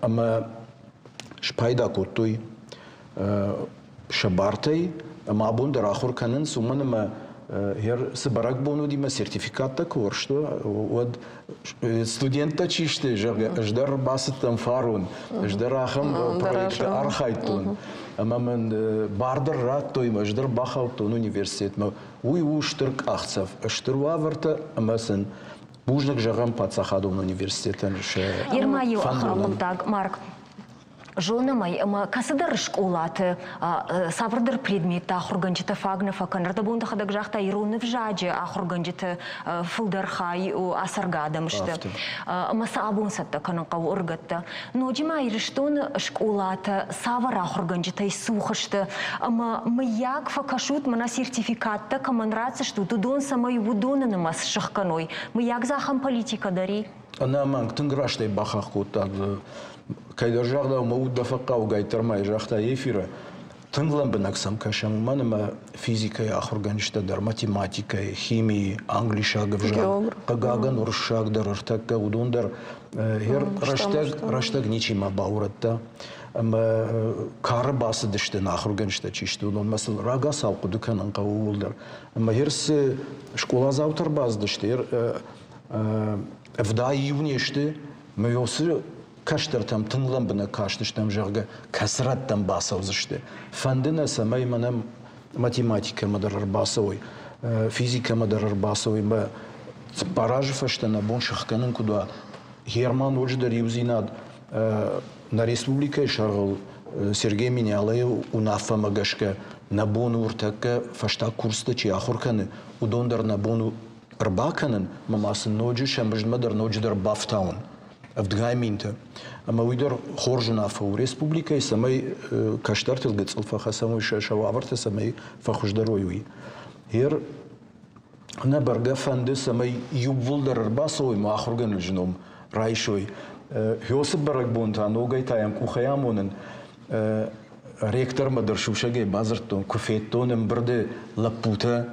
Speaker 2: ӕмӕ спайда кодтой сӕ бартӕй ӕмӕ абон дӕр ахуыр кӕнынц, уымӕн ӕмӕ цы бӕрӕгбон уыди мӕ сертификаттӕ куы уӕрстой, уӕд студенттӕ чи сты, зӕгъгӕ, ӕз дӕр бацыдтӕн фарон, ӕз дӕр ахӕм проекты архайдтон. Ӕмӕ мын бар дӕр радтой, ӕз дӕр бахаудтон университетмӕ. Уый у стыр къахдзӕф, стыр уавӕртӕ ӕмӕ сын бузныг зӕгъӕм паддзахадон университетӕн сӕ
Speaker 1: Ерма иу ахӕм хъуыддаг, Марк, зонӕм ӕй, ӕмӕ кӕцыдӕр скъолаты цавӕрдӕр предметтӕ ахуыргӕнджытӕ фаг нӕ фӕкӕны. Ӕрдӕбон дӕхӕдӕг загъта, ирон ӕвзаджы ахуыргӕнджыты фылдӕр хай ацӕргӕ адӕм сты. Ӕмӕ сӕ абон цӕттӕ кӕнын хъӕуы ӕрыгӕттӕ. Ноджы ма Ирыстоны скъолатӕ цавӕр ахуыргӕнджытӕй цух сты ӕмӕ мыййаг фӕкӕсут, мӕнӕ сертификаттӕ кӕмӕн ратдзыстут, уыдон цӕмӕй уыдоны нымӕц сыхгӕной. Мыййаг дзы ахӕм политикӕ дӕр и?
Speaker 2: Ӕнӕмӕнг, тынг растӕй бахахх кодта. Кӕйдӕр загъдау, мӕ уд дӕ фӕхъхъау гайддӕр ма загъта эфиры. Тынг лӕмбынӕг сӕм кӕсӕм, уымӕн ӕмӕ физикӕйы ахуыргӕнджытӕ дӕр, математикӕйы, химийы, англисаг ӕвзаг, хъыгагӕн, уырыссаг дӕр ӕртӕккӕ, уыдон дӕр рӕстӕг, рӕстӕг ничима баурӕдта. Ӕмӕ кары бацыдысты нӕ ахуыргӕнджытӕ чи сты, уыдонмӕ сыл рагацау хъуыды кӕнын хъӕуы ууыл дӕр. Ӕмӕ ер цы скъоладзаутӕ ӕрбацыдысты, ер ӕвдай иу не сты, мӕ уыцы кӕстӕртӕм тынг лӕмбынӕг кастыстӕм, зӕгъгӕ, кӕцы рӕттӕм бацӕудзысты. Фӕнды нӕ, цӕмӕй мӕнӕ математикӕмӕ дӕр ӕрбацӕуой, физикӕмӕ дӕр ӕрбацӕуой, мӕ цыппар азы фӕстӕ нӕ бон сӕхгӕнын куыд уа. Герман ноджыдӕр иудзинад нӕ республикӕйы сӕргъыл Сергей Меняйлойы уынаффӕмӕ гӕсгӕ нӕ бон у ӕртӕккӕ фӕстаг курсты чи ахуыр кӕны, уыдон дӕр нӕ бон у ӕрбакӕнын ӕмӕ ма сын ноджы сӕ мыздмӕ дӕр ноджыдӕр бафтауын ӕвдгай минтӕ. Ӕмӕ уый дӕр хорз уынаффӕ у республикӕйы, цӕмӕй кӕстӕртыл гыццыл фӕхӕцӕм, уый сӕ уавӕртӕ цӕмӕй фӕхуыздӕр уой, уый. Ер нӕ бӕргӕ фӕнды, цӕмӕй иууылдӕр ӕрбацӕуой мӕ ахуыргӕнӕджы ном райсой. Хёсы бӕрӕгбон та ногӕй та йӕм къухӕй амонын ректормӕ дӕр сусӕгӕй бадзырдтон, куы федтон ӕмбырды лӕппутӕ,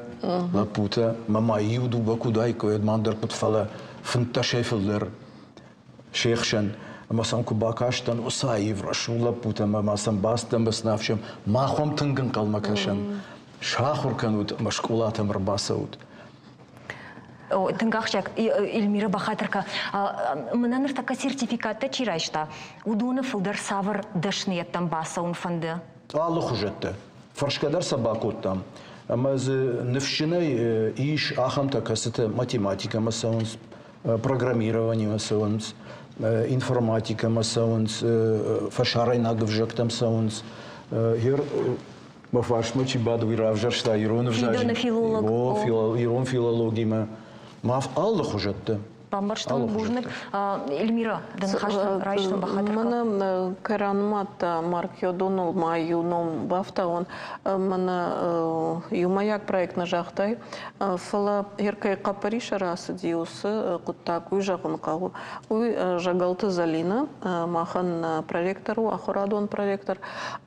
Speaker 2: лӕппутӕ, мӕ ма иу дыууӕ куы уыдаиккой, уӕд ма ӕндӕр хъуыд, фӕлӕ фынддӕсӕй фылдӕр се хсӕн. Ӕмӕ сӕм куы бакастӕн, уыцы аив рӕсугъд лӕппутӕ ӕмӕ ма сӕм бацыдтӕн ӕмӕ сын афсӕм, мах уӕм тынг ӕнхъӕлмӕ кӕсӕм, сахуыр кӕнут ӕмӕ скъолатӕм ӕрбацӕут.
Speaker 1: Тынг ахсджиаг, Эльмира бахатыр кӕ. Мӕнӕ ныртӕккӕ сертификаттӕ чи райста, уыдоны фылдӕр цавӕр дӕсныйӕдтӕм бацӕуын фӕнды?
Speaker 2: Алыхуызӕттӕ. Фӕрсгӕ дӕр сӕ бакодтам. Ӕмӕ дзы ныфсджынӕй ис ахӕмтӕ, кӕцытӕ математикӕмӕ цӕуынц, программированиемӕ цӕуынц, информатикӕмӕ цӕуынц, фӕсарӕйнаг ӕвзӕгтӕм цӕуынц. Гер мӕ фарсмӕ чи бады, уый равзӕрста ирон ӕвзаджы
Speaker 1: филолог.
Speaker 2: Ирон филологимӕ. Ма алы хуызӕтты.
Speaker 1: Бамбӕрстон, бузныг. Эльмира, дӕ ныхас райстон бахатыр.
Speaker 3: Мӕнӕ кӕронмӕ Марк Йодоныл ма иу ном бафтауон. Мӕнӕ иумӕйаг проект нӕ загътай, фӕлӕ кӕй хъӕппӕрисы рацыди уыцы хъуыддаг, уый зӕгъын хъӕуы. Уый Зӕгӕлты Зӕлинӕ, махӕн проректор у, ахуырадон проректор.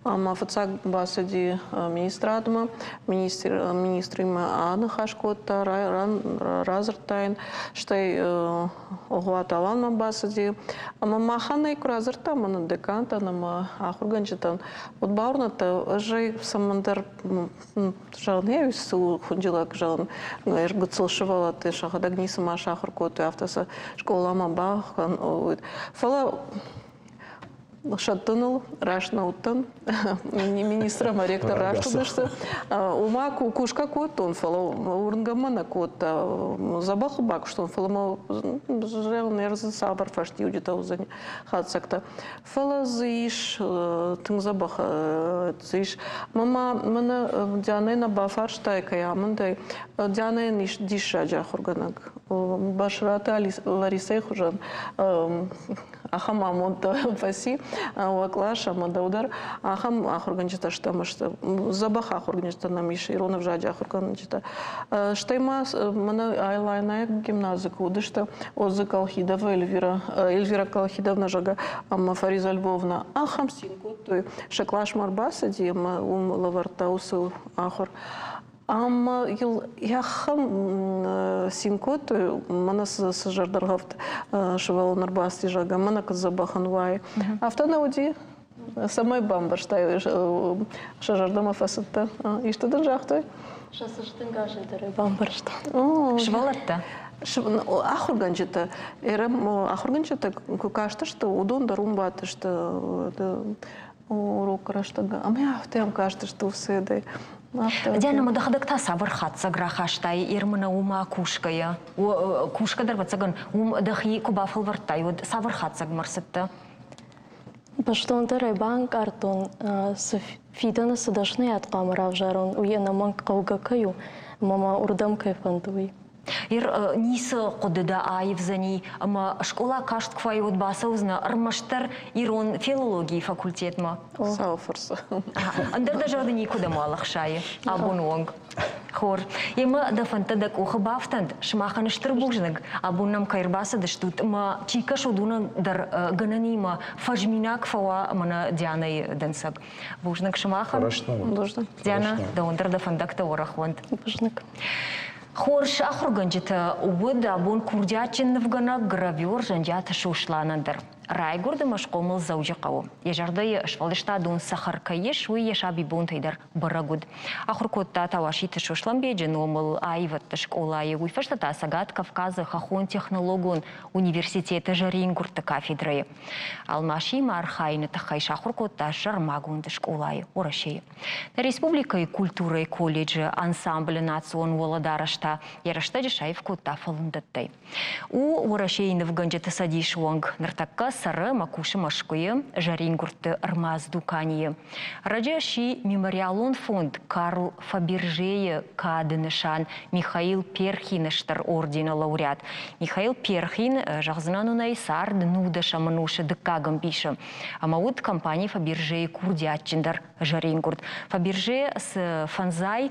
Speaker 3: Ӕмӕ фыццаг бацыди министрадмӕ, министримӕ аныхас кодта, радзырдта йын, стӕй Огъуаты Аланмӕ бацыди. Ӕмӕ махӕн ӕй куы радзырдта, мӕнӕ декантӕн ӕмӕ ахуыргӕнджытӕн, уӕд бауырныдта, ӕз ӕй цӕмӕндӕр зӕгъын, ӕви цы у хынджылӕг, зӕгъын, гыццыл сывӕллӕтты сӕхӕдӕг ницыма сахуыр кодтой, афтӕ сӕ скъоламӕ бахӕн. Фӕлӕ сӕттыныл раст нӕ уыдтӕн. Министр ӕмӕ ректор раст уыдысты. Уымӕ кусгӕ кодтон, фӕлӕ уырнгӕ мӕ нӕ кодта. Дзӕбӕх бакуыстон, фӕлӕ мӕ зӕгъын, ӕрдзы цавӕр фӕстиуджытӕ уыдзӕни хатдзӕгтӕ. Фӕлӕ дзы ис тынг дзӕбӕх дзы ис. Мӕ мӕнӕ Дианӕ нӕ бафарстай, кӕй амындӕй. Дианӕйӕн ис диссаджы ахуыргӕнӕг. Басраты Ларисӕйы хуызӕн ахӕм амонд фӕци уӕ кълас ӕмӕ дӕу дӕр. Ахӕм ахуыргӕнджытӕ стӕм сты. Дзӕбӕх ахуыргӕнджытӕ нӕм ис, ирон ӕвзаджы ахуыргӕнджытӕ. Стӕй ма мӕнӕ Айлайнайы гимназы куы уыдысты, Озы Колхидова Эльвира, Эльвира Колхидовна, зӕгъгӕ, ӕмӕ Фариза Львовна ахӕм цин кодтой. Сӕ къласмӕ ӕрбацыди ӕмӕ уым лӕвӕрдта уыцы ахуыр. Ӕмӕ йыл ахӕм цин кодтой, мӕнӕ цы зӕрдӕргъӕвд сывӕллон ӕрбацыди, зӕгъгӕ, мӕнӕ куыд дзӕбӕхӕн уайы. Афтӕ нӕ уыди? Цӕмӕй бамбӕрстай, сӕ зӕрдӕмӕ фӕцыдтӕ? Исты дын загътой?
Speaker 4: Сӕ цӕстӕнгасӕй дӕр ӕй бамбӕрстон.
Speaker 1: Сывӕллӕттӕ?
Speaker 3: Ахуыргӕнджытӕ, ахуыргӕнджытӕ куы кастысты, уыдон дӕр уым бадтысты урок рӕстӕг ӕмӕ афтӕ йӕм кастысты уыцы
Speaker 1: Диана, ма дӕхӕдӕг та цавӕр хатдзӕг рахастай Ермына уымӕ кусгӕйӕ? Кусгӕ дӕр, ӕвӕццӕгӕн, уым дӕхи куы бафӕлвӕрдтай, уӕд цавӕр хатдзӕгмӕ ӕрцыдтӕ?
Speaker 4: Бӕстондӕрӕй банкъардтон, цы фидӕны цы дӕсныйад хъуамӕ равзарон, уый ӕнӕмӕнг хъӕугӕ кӕй у ӕмӕ мӕ уырдӕм кӕй фӕнды, уый.
Speaker 1: Ир ницы хъуыды дӕ аивдзӕни ӕмӕ скъола каст куы фӕуай, уӕд бацӕудзынӕ ӕрмӕстдӕр ирон филологийы факультетмӕ.
Speaker 3: Сау фӕрцы.
Speaker 1: Ӕндӕр дӕ зӕрдӕ никуыдӕм уал ӕхсайы абоны онг. Хор. Емӕ дӕ фӕндтӕ дӕ къухы бафтӕнт. Сымахӕн стыр бузныг, абон нӕм кӕй ӕрбацыдыстут ӕмӕ чи кӕсы, уыдонӕн дӕр гӕнӕнимӕ фӕзминаг фӕуа мӕнӕ Дианӕйы дӕнцӕг. Бузныг сымахӕн.
Speaker 3: Бузныг.
Speaker 1: Диана, дӕуӕн дӕр дӕ фӕндӕгтӕ уӕрӕх уӕнт.
Speaker 4: Бузныг.
Speaker 1: Хорз ахуыргӕнджытӕ уыд абон курдиатджын нывгӕнӕг, гравер Зӕнджиаты Сосланӕн дӕр. Райгуырд ӕмӕ схъомыл Дзӕуджыхъӕуы. Йӕ зӕрдӕйы сфӕлдыстадон цӕхӕр кӕй ис, уый йӕ сабибонтӕй дӕр бӕрӕг уыд. Ахуыр кодта Тауаситы Сослӕнбеджы номыл аивӕдты скъолайы, уый фӕстӕ та Цӕгат Кавказы хӕххон-технологон университеты зӕрингуырдты кафедрӕйы. Алмасимӕ архайыны тыххӕй сахуыр кодта сӕрмагонд скъолайы Уӕрӕсейы. Нӕ республикӕйы культурӕйы колледжы ансамблы национ уӕлӕдарӕс та йӕ рӕстӕджы саив кодта фӕлындӕттӕй. У Уӕрӕсейы нывгӕнджыты цӕдисы уӕнг. Ныртӕккӕ цӕры ӕмӕ кусы Мӕскуыйы зӕрингуырдты ӕрмадз дуканийы. Ӕрӕджы сси мемориалон фонд Карл Фабержейы кады нысан Михаил Перхины стыр ордены лауреат. Михаил Перхин, зӕгъдзынӕн уын ӕй, цард нудӕсӕм ӕнусы дыккаг ӕмбисы. Ӕмӕ уыд компани Фабержейы курдиатджындӕр зӕрингуырд. Фаберже цы фӕндзай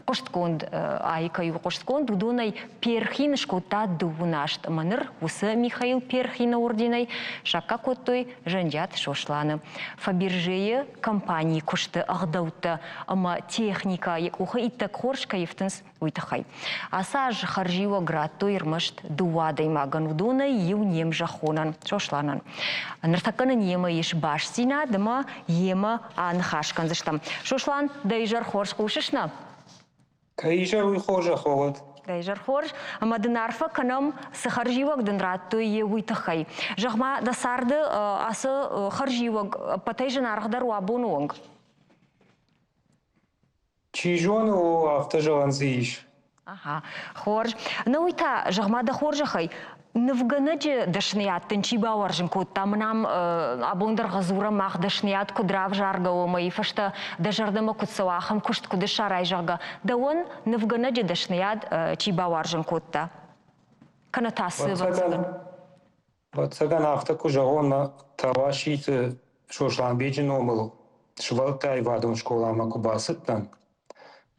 Speaker 1: хъуыстгонд ай кӕй у хъуыстгонд, уыдонӕй Перхин скодта дыууын аст ӕмӕ ныр уыцы Михаил Перхины орденӕй саккаг кодтой Зӕнджиаты Сосланы. Фабержейы компанийы куысты ӕгъдӕуттӕ ӕмӕ техникӕ йӕ къухы иттӕг хорз кӕй ӕфтынц, уый тыххӕй. Ацы аз хӕрзиуӕг радтой ӕрмӕст дыууӕ адӕймагӕн, уыдонӕй иу не мзӕххонӕн, Сосланӕн. Ныртӕккӕ нын йемӕ ис бастдзинад ӕмӕ йемӕ аныхас кӕндзыстӕм. Сослан, дӕ изӕр хорз хъусыс нӕ?
Speaker 5: Кӕй изӕр, уый хорзӕх уӕд.
Speaker 1: Дӕ изӕр хорз, ӕмӕ дын арфӕ кӕнӕм, цы хӕрзиуӕг дын радтой, йе уый тыххӕй. Зӕгъ-ма, дӕ царды ацы хӕрзиуӕг ӕппӕтӕй зынаргъдӕр у абоны онг?
Speaker 5: Чи зоны, о, афтӕ зӕгъӕн дзы ис.
Speaker 1: Ага, хорз. Ну уый та, зӕгъ-ма дӕ хорзӕхӕй, Нывгӕнӕджы дӕсныйад дын чи бауарзын кодта? Мын ам абон дӕр дзурӕм мах дӕсныйад куыд равзаргӕ у ӕмӕ фӕстӕ дӕ зӕрдӕмӕ куыд цӕуа, ахӕм куыст куыд ссарай, зӕгъгӕ, дӕуӕн нывгӕнӕджы дӕсныйад чи бауарзын кодта? Кӕнӕ та цы, ӕвӕццӕгӕн?
Speaker 5: Ӕвӕццӕгӕн, афтӕ куы зӕгъон, мӕ Тауаситы Сосланбеджы номыл сывӕллӕтты аивадон скъоламӕ куы бацыдтӕн,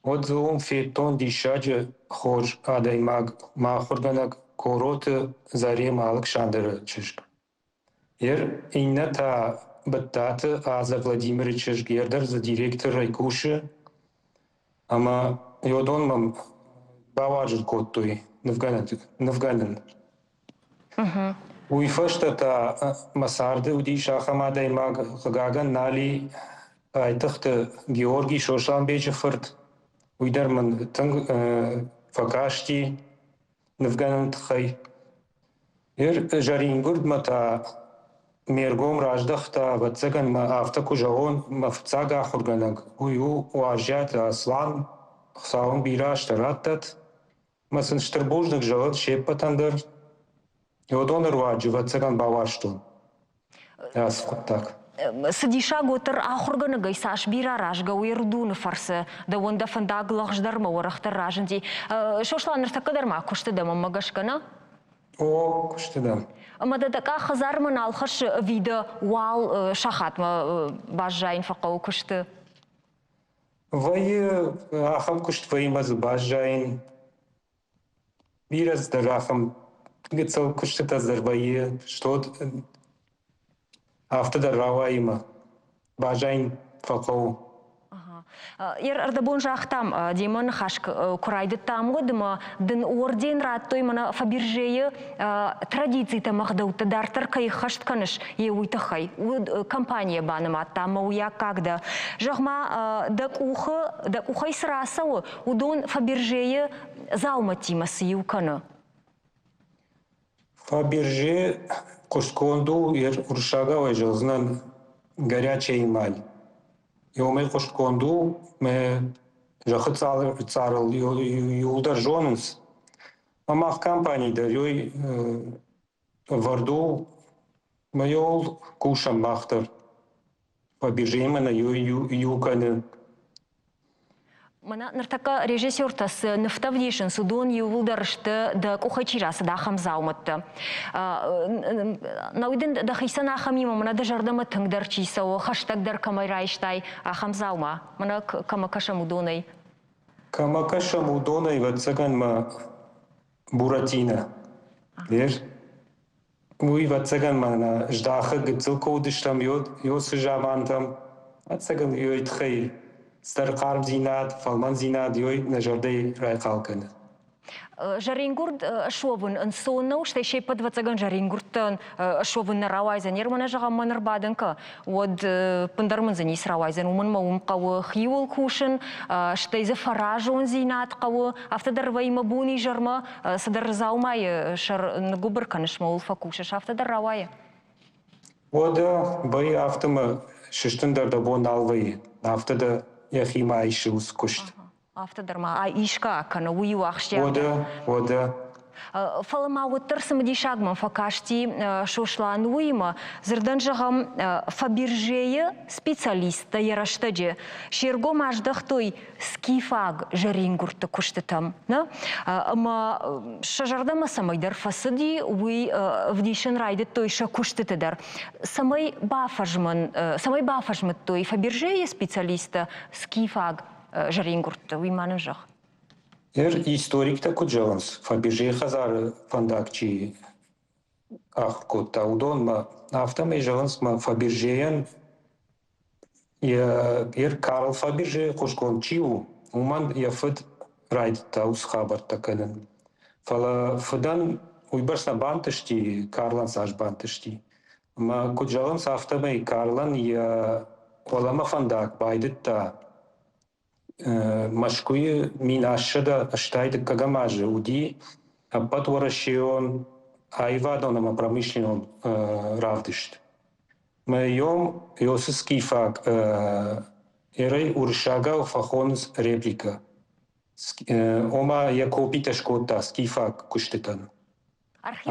Speaker 5: уӕд дзы уым федтон диссаджы хорз адӕймаг, мӕ ахуыргӕнӕг Короты Заремӕ Алыксандры чызг. Йер иннӕ та Быдтаты Азӕ Владимиры чызг, йер дӕр дзы директорӕй кусы ӕмӕ уыдон мӕм бауарзын кодтой нывгӕнын. Уый фӕстӕ та мӕ царды уыдис ахӕм адӕймаг, хъыгагӕн, нал и, Хъайтыхъты Георгий Сосланбеджы фырт. Уый дӕр мын тынг фӕкасти нывгӕнӕны тыххӕй. Ныр зӕрингуырдмӕ та ме ргом раздӕхта, ӕвӕццӕгӕн мӕ афтӕ куы зӕгъон, мӕ фыццаг ахуыргӕнӕг, уый у Уазиаты Аслан, Хуыцау ын бирӕ азтӕ раттӕд. Мӕ сын стыр бузныг зӕгъын се ппӕтӕн дӕр. Уыдоны руаджы, ӕвӕццӕгӕн, бауарзтон ацы хъуыддаг.
Speaker 1: Цы диссаг уӕддӕр ахуыргӕнӕгӕй цас бирӕ аразгӕ у Ӕрыдоны фӕрцы. Дӕуӕн дӕ фӕндаг лӕгъздӕр ӕмӕ уӕрӕхдӕр разынди. Сослан, ныртӕккӕ дӕр ма куысты дӕ, мӕнмӕ гӕсгӕ, нӕ?
Speaker 5: О, куысты дӕн.
Speaker 1: Ӕмӕ дӕ дӕ къах хӕдзармӕ нал хӕссы ӕви дӕ уал сахатмӕ баззайын фӕхъӕуы куысты?
Speaker 5: Вӕййы ахӕм куыст, вӕййы мӕ дзы баззайын. Бирӕ цыдӕр ахӕм гыццыл куыстытӕ дӕр вӕййы, что афтӕ дӕр рауайы мӕ баззайын фӕхъӕуы.
Speaker 1: Ӕрдӕбон загътам, демӕ ныхас куы райдыдтам, уӕд ӕмӕ дын орден радтой мӕнӕ Фабержейы традицитӕ ӕмӕ ӕгъдӕуттӕ дарддӕр кӕй ӕххӕст кӕныс, йе уый тыххӕй. Компанийӕ банымадта ӕмӕ уый аккаг дӕ. Зӕгъ-ма, дӕ къухы, дӕ къухӕй цы рацӕуы, уыдон Фабержейы дзаумӕттимӕ цы иу кӕны?
Speaker 5: Фаберже хъуыстгонд у уырыссагау зӕгъдзынӕн горячая эмаль. Уымӕй хъуыстгонд у, мӕ зӕххы цъарыл иуылдӕр зонынц. Ӕмӕ мах компани дӕр уый ӕвӕрд у, мӕ йыл кусӕм мах дӕр. Фабержемӕ нӕ иу кӕны.
Speaker 1: Мӕнӕ ныртӕккӕ режиссертӕ цы нывтӕ вдисынц, уыдон иууылдӕр сты, дӕ къухӕй чи рацыд, ахӕм дзаумӕттӕ. Науи дын дӕхицӕн ахӕмимӕ, мӕнӕ дӕ зӕрдӕмӕ тынгдӕр чи цӕуы, хӕстӕгдӕр кӕмӕй райстай, ахӕм дзаума? Мӕнӕ кӕмӕ кӕсӕм, уыдонӕй?
Speaker 5: Кӕмӕ кӕсӕм, уыдонӕй, ӕвӕццӕгӕн, мӕ Буратино. Вер? Уый, ӕвӕццӕгӕн, мӕнӕ здахы гыццыл куы уыдыстӕм, уыцы замантӕм, ӕцӕгӕн, уый тыххӕй цыдӕр хъармдзинад, фӕлмӕндзинад уый нӕ зӕрдӕйы райхъал кӕны.
Speaker 1: Зӕрингуырд суӕвын ӕнцон нӕу, стӕй се ппӕт, ӕвӕццӕгӕн, зӕрингуырдтӕн суӕвын нӕ рауайдзӕн. Ермӕнӕ зӕгъӕм, мӕн ӕрбадын кӕ, уӕд ӕппындӕр мын дзы ницы рауайдзӕн. Уымӕн мӕ уым хъӕуы хиуыл кусын, стӕй дзы фӕразондзинад хъӕуы. Афтӕ дӕр вӕййы мӕ бон изӕрмӕ цыдӕр дзаумайы сӕр ныггуыбыр кӕныс мӕ ууыл фӕкусыс, афтӕ дӕр рауайы?
Speaker 5: Уӕдӕ вӕййы афтӕ мӕ сыстын дӕр дӕ бон нал вӕййы, афтӕ дӕ йӕхимӕ айсы уыцы куыст.
Speaker 1: Афтӕ дӕр ма исгӕ кӕны, уый у ахсджиаг.
Speaker 5: Уӕдӕ, уӕдӕ.
Speaker 1: Фӕлӕ ма уӕддӕр цымыдисаг мӕм фӕкасти Сослан уыимӕ, дзырдӕн зӕгъӕм, Фабержейы специалисттӕ йӕ рӕстӕджы се ргом аздӕхтой скифаг зӕрингуырдты куыстытӕм. Нӕ? Ӕмӕ сӕ зӕрдӕмӕ цӕмӕйдӕр фӕцыди, уый ӕвдисын райдыдтой сӕ куыстыты дӕр. Цӕмӕй бафӕзмын, цӕмӕй бафӕзмыдтой Фабержейы специалисттӕ скифаг зӕрингуырдты, уый ма нын зӕгъ.
Speaker 5: Ныр историктӕ куыд зӕгъынц, Фабержейы хӕдзары фӕндаг чи ахуыр кодта, уыдонмӕ, афтӕмӕй зӕгъынц, мӕ Фабержейӕн йӕ Карл Фаберже хъуыстгонд чи у, уымӕн йӕ фыд райдыдта уыцы хабӕрттӕ кӕнын. Фӕлӕ фыдӕн уыйбӕрц нӕ бантысти, Карлӕн цас бантысти. Ӕмӕ куыд зӕгъынц, афтӕмӕй Карлӕн йӕ уӕлӕмӕ фӕндаг байдыдта Мӕскуыйы 1882 азы уыди ӕппӕтуӕрӕсейон аивадон ӕмӕ промышленнон равдыст. Мӕйом Иосы скифаг эрӕй уырыссагау фӕхонынц репликӕ. Ома йӕ копитӕ скодта скифаг куыстытӕн.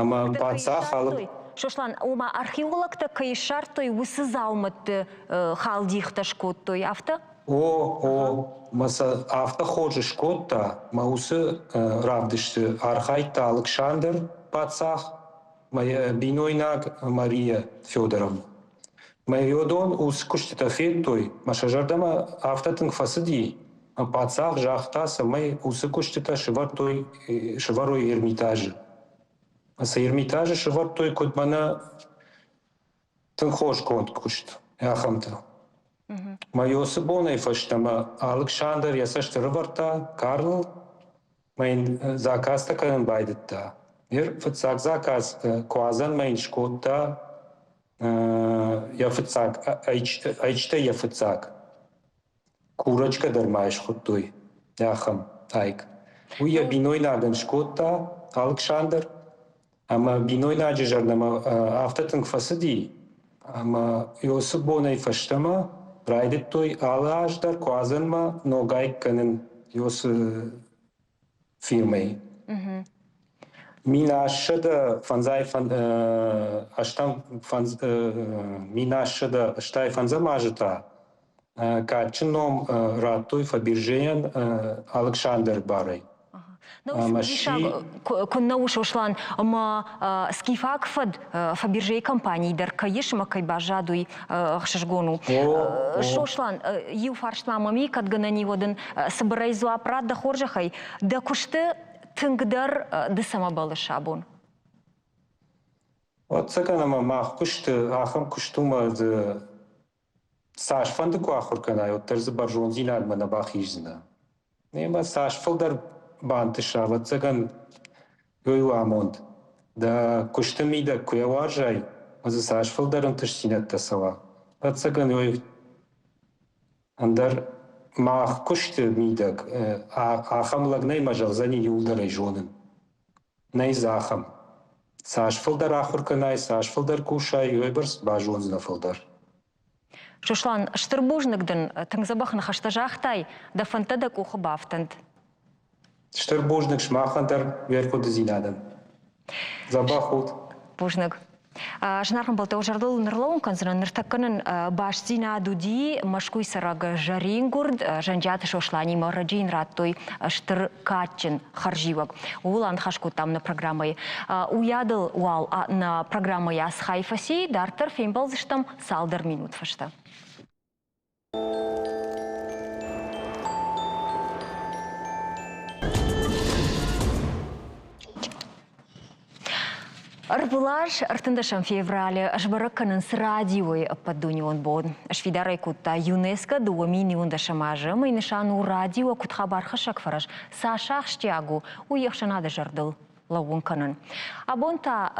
Speaker 5: Ӕмӕ паддзах алы
Speaker 1: Сослан, ома археологтӕ кӕй ссардтой, уыцы дзаумӕтты халдихтӕ скодтой, афтӕ?
Speaker 5: О, о, мӕ сӕ афтӕ хорз скодта, мӕ уыцы равдысты архайдта Алыксандр паддзах, мӕ бинойнаг Мария Федоровна. Мӕ уыдон уыцы куыстытӕ федтой, мӕ сӕ зӕрдӕмӕ афтӕ тынг фӕцыди, ӕмӕ паддзах загъта, цӕмӕй уыцы куыстытӕ сывӕрдтой, сывӕрой Эрмитажы. Цы Эрмитажы сывӕрдтой, куыд мӕнӕ тынг хорз конд куыст, ахӕмтӕ. Мӕ уыцы бонӕй фӕстӕмӕ Алыксандр йӕ цӕст ӕрӕвӕрдта Карлыл мӕ йын заказтӕ кӕнын байдыдта. Ныр фыццаг заказ куадзӕнмӕ йын скодта йӕ фыццаг ӕйчытӕй йӕ фыццаг. Курочкӕ дӕр ма схуыдтой ахӕм айк. Уый йӕ бинойнагӕн скодта Алыксандр ӕмӕ бинойнаджы зӕрдӕмӕ афтӕ тынг фӕцыди, ӕмӕ уыцы бонӕй фӕстӕмӕ райдыдтой алы аз дӕр куадзӕнмӕ ногӕй кӕнын уыцы фирмӕйы. 1885 азы та кадджын ном радтой Фабержейӕн Алыксандры барӕй.
Speaker 1: Куыннӕ у Сослан, ӕмӕ скифаг фӕд Фабержейы компанийы дӕр кӕй ис ӕмӕ кӕй баззад, уый ӕхсызгон у. Сослан, иу фарст ма мӕм и, кӕд гӕнӕн и, уӕд ын цыбырӕй дзуапп ратт дӕ хорзӕхӕй. Дӕ куысты тынгдӕр ды цӕмӕ бӕллыс абон?
Speaker 5: Ӕцӕгӕн ӕмӕ мах куысты ахӕм куыст у, ӕмӕ дзы цасфӕнды куы ахуыр кӕнай, уӕддӕр дзы бӕрзонддзинадмӕ нӕ бахиздзынӕ. Ӕмӕ цас фылдӕр бантыса, ӕвӕццӕгӕн, уый у амонд. Дӕ куысты мидӕг куы йӕ уарзай, уӕд дзы цас фылдӕр ӕнтыстдзинӕдтӕ цӕуа, ӕвӕццӕгӕн, уый ӕндӕр мах куысты мидӕг ахӕм лӕг нӕй мӕ зӕгъдзӕни иуылдӕр ӕй зонын. Нӕй дзы ахӕм. Цас фылдӕр ахуыр кӕнай, цас фылдӕр кусай, уыйбӕрц базондзынӕ фылдӕр.
Speaker 1: Сослан, стыр бузныг дын, тынг дзӕбӕх ныхӕстӕ загътай, дӕ фӕндтӕ дӕ къухы бафтӕнт.
Speaker 5: Стыр бузныг сымахӕн дӕр уе рхъуыдыдзинадӕн. Дзӕбӕх ут.
Speaker 1: Бузныг. Зынаргъ ӕмбӕлттӕ, зӕрдыл нырлӕууын кӕндзынӕн, ныртӕккӕ нын бастдзинад уыди Мӕскуыйы цӕрӕг зӕрингуырд Зӕнджиаты Сосланимӕ ӕрӕджы йын радтой стыр кадджын хӕрзиуӕг. Ууыл аныхас кодтам нӕ программӕйы. Уыйадыл уал нӕ программӕйы ацы хай фӕци, дарддӕр фембӕлдзыстӕм цалдӕр минут фӕстӕ. Ӕрвылаз 13 февралы сбӕрӕг кӕнынц радиойы ӕппӕтдунеон бон. Сфидар ӕй кодта ЮНЕСКО 2011 азы ӕмӕ нысан у радио куыд хабархӕссӕг фӕрӕз цас ахсджиаг у, уый ӕхсӕнады зӕрдыл лӕууын кӕнын. Абон та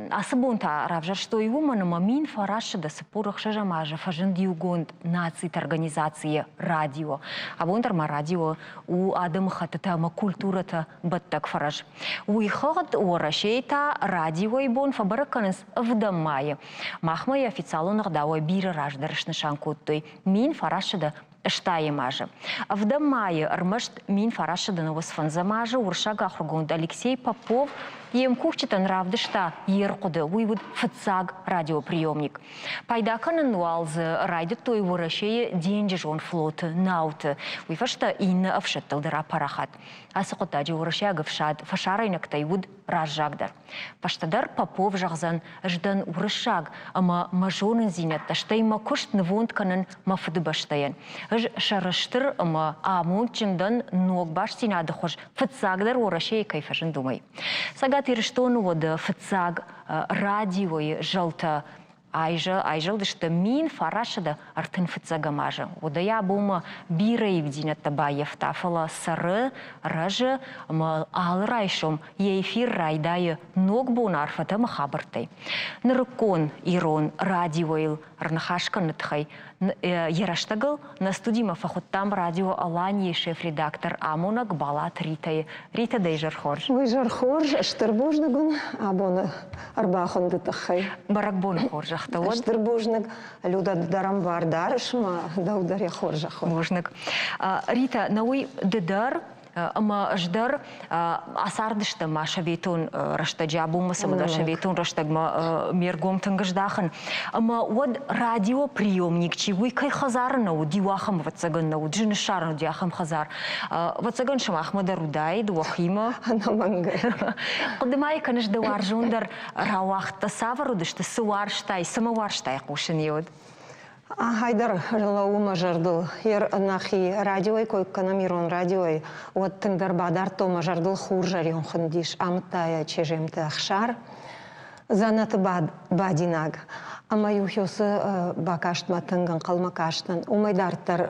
Speaker 1: ацы бон та равзӕрстой уымӕн, ӕмӕ 1946 азы фӕзынд иугонд нациты организацийы радио. Абон дӕр ма радио у адӕмыхӕттытӕ ӕмӕ культурӕтӕ бӕттӕг фӕрӕз. Уый хыгъд Уӕрӕсейы та радиойы бон фӕбӕрӕг кӕнынц ӕвдӕм майы. Махмӕ йӕ официалон ӕгъдауӕй бирӕ раздӕр снысан кодтой 1900 стайӕм азы. Ӕвдӕм майы ӕрмӕст 1995 азы уырыссаг ахуыргонд Алексей Попов йе мкусджытӕн равдыста йе рхъуыды. Уый уыд фыццаг радиоприемник. Пайда кӕнын уал дзы райдыдтой Уӕрӕсейы денджызон флоты науты. Уый фӕстӕ иннӕ ӕфсӕдтыл дӕр апарахат. Ацы хъуыддаджы уырыссаг ӕфсад фӕсарӕйнӕгтӕй уыд раззагдӕр. Фӕстӕдӕр Попов зӕгъдзӕн, ӕз дӕн уырыссаг ӕмӕ мӕ зонындзинӕдтӕ, стӕй мӕ куыст нывонд кӕнын мӕ фыдыбӕстӕйӕн. Ӕз сӕрыстыр ӕмӕ амондджын дӕн ног бастдзинады хуыз фыццагдӕр Уӕрӕсейы кӕй фӕзынд, уымӕй. Цӕгат Ирыстоны уӕдӕ фыццаг радиойы зӕлтӕ айзӕлдысты 1935 азы. Уӕдӕй абонмӕ бирӕ ивддзинӕдтӕ баййӕфта, фӕлӕ цӕры, рӕзы ӕмӕ алы райсом йӕ эфир райдайы ног бон арфӕтӕ ӕмӕ хабӕрттӕй. Нырыккон ирон радиойыл ӕрныхас кӕныны тыххӕй йӕ рӕстӕгыл нӕ студимӕ фӕхуыдтам радио Аланийы шеф-редактор амонӕг Балаты Ритӕйы. Ритӕ, дӕ изӕр хорз.
Speaker 6: Уый изӕр хорз, стыр бузныг уын абоны ӕрбахуынды тыххӕй.
Speaker 1: Бӕрӕгбоны хорзӕхтӕ уӕд.
Speaker 6: Стыр бузныг, Люда, ды дӕр ӕмбар дарыс мӕ, дӕу дӕр йӕ хорзӕх уӕд.
Speaker 1: Бузныг. Ритӕ, нӕуый ды дӕр. Ӕмӕ ӕз дӕр ацардыстӕм ма советон рӕстӕджы, абонмӕ цӕмӕдӕр советон рӕстӕгмӕ ме ргом тынг здахын. Ӕмӕ уӕд радиоприемник чи, уый кӕй хӕдзары нӕ уыд, иу ахӕм ӕвӕццӕгӕн нӕ уыд, зын ссарын уыди ахӕм хӕдзар. Ӕвӕццӕгӕн сымахмӕ дӕр уыдаид, уӕхимӕ.
Speaker 6: Ӕнӕмӕнгӕй.
Speaker 1: Хъуыды ма йӕ кӕныс, дӕ уарзондӕр рауагъдтӕ цавӕр уыдысты, цы уарзтай, цӕмӕ уарзтай хъусын уӕд?
Speaker 6: Ахайдӕр лӕууы мӕ зӕрдыл. Нӕхи радиойы кой кӕнӕм ирон радиойы, уӕд тынгдӕр бадардтон мӕ зӕрдыл Хурзӕрин хуындис, амыдта йӕ Чеземты Ӕхсар. Дзӕнӕты бадинаг. Ӕмӕ-иу Хёсы бакастмӕ тынг ӕнхъӕлмӕ кастӕн. Уымӕй дарддӕр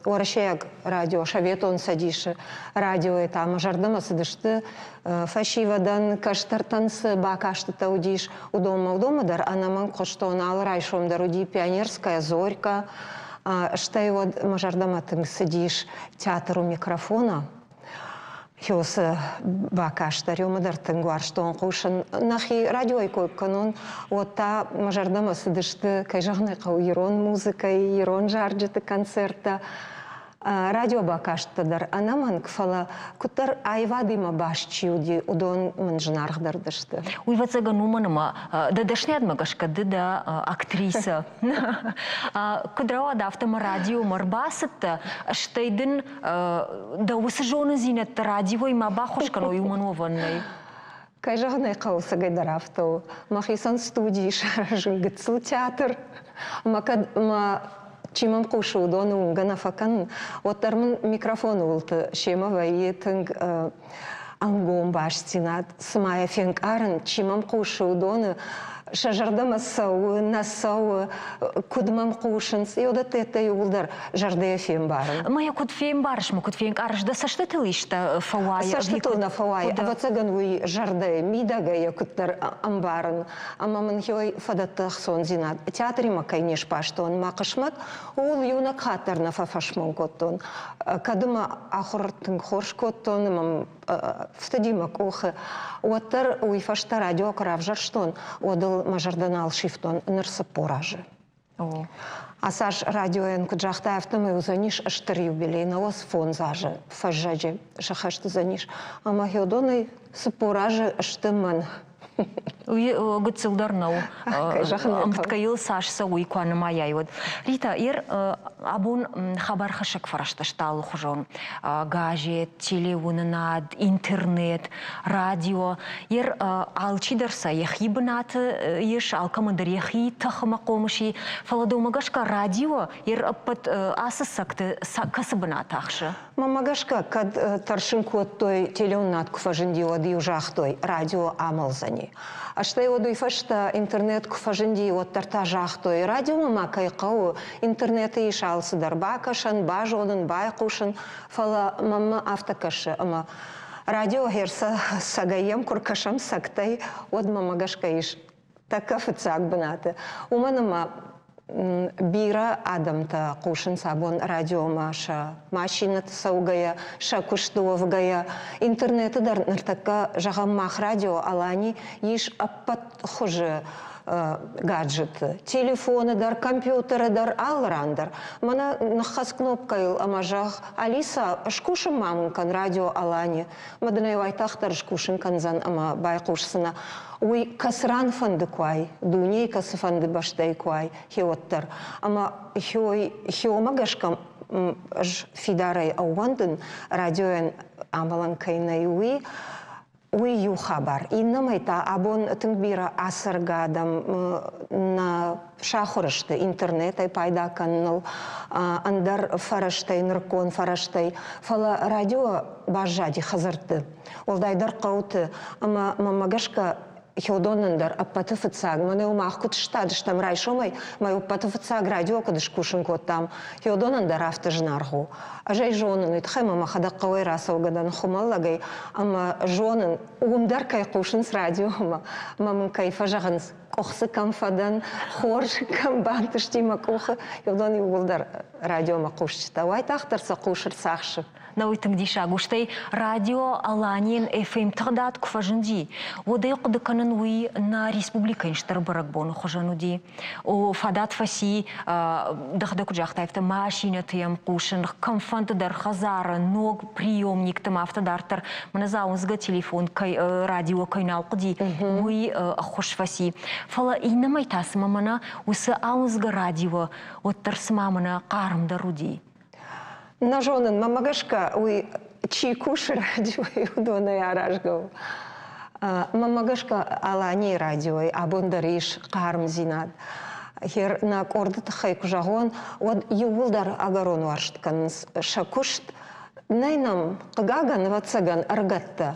Speaker 6: уӕрӕсейаг радио, Советон Цӕдисы радиойы та мӕ зӕрдӕмӕ цыдысты фӕсивӕдӕн, кӕстӕртӕн цы бакастытӕ уыдис, уыдонмӕ. Уыдонмӕ дӕр ӕнӕмӕнг хъуыстон. Алы райсом дӕр уыди Пионерская зорька. Стӕй уӕд мӕ зӕрдӕмӕ тынг цыдис театр у микрофона. Хёсы бакаст дӕр уымӕ дӕр тынг уарзтон хъусын. Нӕхи радиойы кой кӕнон, уӕд та мӕ зӕрдӕмӕ цыдысты, кӕй зӕгъын ӕй хъӕуы, ирон музыкӕйы, ирон зарджыты концерттӕ. Радиобакасттӕ дӕр ӕнӕмӕнг, фӕлӕ куыддӕр аивадимӕ баст чи уыди, уыдон мын зынаргъдӕр уыдысты.
Speaker 1: Уый ӕвӕццӕгӕн уымӕн ӕмӕ дӕ дӕсныйадмӕ гӕсгӕ ды дӕ актрисӕ. Куыд рауад, афтӕ мӕ радиомӕ ӕрбацыдтӕ, стӕй дын дӕ уыцы зонындзинӕдтӕ радиойы ма баххуыс кӕной, уымӕн уӕвӕн нӕй.
Speaker 6: Кӕй зӕгъын ӕй хъӕуы, цӕгӕйдӕр афтӕ у. Мӕхицӕн студийы саразын гыццыл театр. Ӕмӕ кӕд мӕ чи мӕм хъусы, уыдоны уынгӕ нӕ фӕкӕнын, уӕддӕр мын микрофоны уылты семӕ вӕййы тынг ӕнгом бастдзинад. Цыма йӕ фенкъарын, чи мӕм хъусы, уыдоны сӕ зӕрдӕмӕ цӕуы, нӕ цӕуы, куыд мӕм хъусынц, уыдӕттӕ иууылдӕр зӕрдӕйӕ фембарын.
Speaker 1: Ӕмӕ йӕ куыд фембарыс, мӕ куыд фенкъарыс, дӕ цӕстытыл исты фӕуайы?
Speaker 6: Цӕстытыл нӕ фӕуайы, ӕвӕццӕгӕн уый зӕрдӕйы мидӕгӕй йӕ куыддӕр ӕмбарын. Ӕмӕ мын хиуӕй фӕдӕтты ӕхцондзинад. Театримӕ кӕй не сбастон, мӕ хъысмӕт, ууыл иунӕг хатт дӕр нӕ фӕфӕсмон кодтон. Кӕд ӕмӕ ахуыр тынг хорз кодтон ӕмӕ фтыди мӕ къухы, уӕддӕр уый фӕстӕ радио куы равзӕрстон, уӕд ыл мӕ зӕрдӕ нал сивтон ныр 40 азы. Ацы аз радиойӕн куыд загъта, афтӕмӕй уыдзӕнис стыр юбилей, 95 азы фӕззӕджы сӕххӕст уыдзӕнис. Ӕмӕ уыдонӕй 40 азы сты мӕн.
Speaker 1: Уый гыццыл дӕр нӕу. Ӕмткӕй йыл цас цӕуы, уый куы анымайай, уӕд. Рита, ер абон хабархӕссӕг фӕрӕзтӕ сты алыхуызон. Газет, телеуынынад, интернет, радио. Ер алчидӕр сӕ йӕхи бынаты ис, алкӕмӕн дӕр йӕхи тых ӕмӕ хъомыс и. Фӕлӕ дӕумӕ гӕсгӕ радио ер ӕппӕт ацы цӕгты кӕцы бынат ахсы?
Speaker 6: Мӕнмӕ гӕсгӕ, кӕд тӕрсын кодтой, телеуынынад куы фӕзынди, уӕд-иу загътой, радио амӕлдзӕни. Стӕй уӕд уый фӕстӕ интернет куы фӕзынди, уӕддӕр та загътой, радиомӕ ма кӕй хъӕуы, интернеты ис алцыдӕр бакӕсӕн, базонын, байхъусын, фӕлӕ мӕнмӕ афтӕ кӕсы, ӕмӕ радио хӕрзӕ цӕгӕй йӕм куы ркӕсӕм цӕгтӕй, уӕд мӕнмӕ гӕсгӕ ис тӕккӕ фыццаг бынаты. Уымӕн ӕмӕ бирӕ адӕмтӕ хъусынц абон радиомӕ сӕ машинӕты цӕугӕйӕ, сӕ куысты уӕвгӕйӕ. Интернеты дӕр ныртӕккӕ, зӕгъӕм, мах радио Алани ис ӕппӕт хуызы гаджеты, телефоны дӕр, компьютеры дӕр, алы ран дӕр. Мӕнӕ ныххӕц кнопкӕйыл ӕмӕ зӕгъ, Алиса, скусын ма мын кӕн радио Алани. Мӕ дын ӕй уайтагъддӕр скусын кӕндзӕн ӕмӕ байхъусдзынӕ. Уый кӕцыран фӕнды куы уай, дунейы кӕцыфӕнды бӕстӕйы куы уай, хеуӕддӕр. Ӕмӕ хеомӕ гӕсгӕ ӕз фидарӕй ӕууӕндын, радиойӕн амӕлӕн кӕй нӕй, уый. Уый иу хабар. Иннӕмӕй та абон тынг бирӕ ацӕргӕ адӕм нӕ сахуыр сты интернетӕй пайда кӕныныл, ӕндӕр фӕрӕзтӕй, нырыккон фӕрӕзтӕй. Фӕлӕ радио баззади хӕдзӕртты, уӕлдайдӕр хъӕуты, ӕмӕ мӕнмӕ гӕсгӕ Хеодонӕн дӕр ӕппӕты фыццаг, мӕнӕ мах куыд сыстадыстӕм райсомӕй, мӕ ӕппӕты фыццаг радио куыд скусын кодтам, Хеодонӕн дӕр афтӕ зынаргъ у. Ӕз ӕй зонын, уый тыххӕй мӕ мӕхӕдӕг хъӕуӕй рацӕугӕ дӕн Хуымӕллӕгӕй ӕмӕ зонын, уым дӕр кӕй хъусынц радиомӕ, ӕмӕ мын кӕй фӕзӕгъынц, къуыхцы кӕм фӕдӕн, хорз кӕм бантысти мӕ къухы, уыдон иууылдӕр. радиомӕ хъусджытӕ, уайтагъддӕр сӕ хъус ӕрцахсы.
Speaker 1: Нӕ уый тынг диссаг у, стӕй радио Аланийӕн FM тыгъдад куы фӕзынди, уӕд ӕй хъуыды кӕнын, уый нӕ республикӕйы стыр бӕрӕгбоны хуызӕн уыди. О, фадат фӕци, дӕхӕдӕг куыд загътай, афтӕ машинӕты йӕм хъусын, кӕмфӕнды дӕр хӕдзары ног приемникты ма афтӕ дарддӕр. Мӕнӕ дзы ауындзгӕ телефон кӕй радио кӕй нал хъуыди, уый ӕххуыс фӕци. Фӕлӕ иннӕмӕй та цымӕ мӕнӕ уыцы ауындзгӕ радио уӕддӕр цыма мӕнӕ хъармдӕр уыди.
Speaker 6: Нӕ зонын, мӕнмӕ гӕсгӕ, уый чи кусы радиойы, уыдонӕй аразгӕ у. Мӕнмӕ гӕсгӕ, Аланийы радиойы абон дӕр ис хъармдзинад. Хер нӕ къорды тыххӕй куы зӕгъон, уӕд иууылдӕр ӕгӕрон уарзт кӕнынц сӕ куыст. Нӕй нӕм, хъыгагӕн, ӕвӕццӕгӕн, ӕрыгӕттӕ.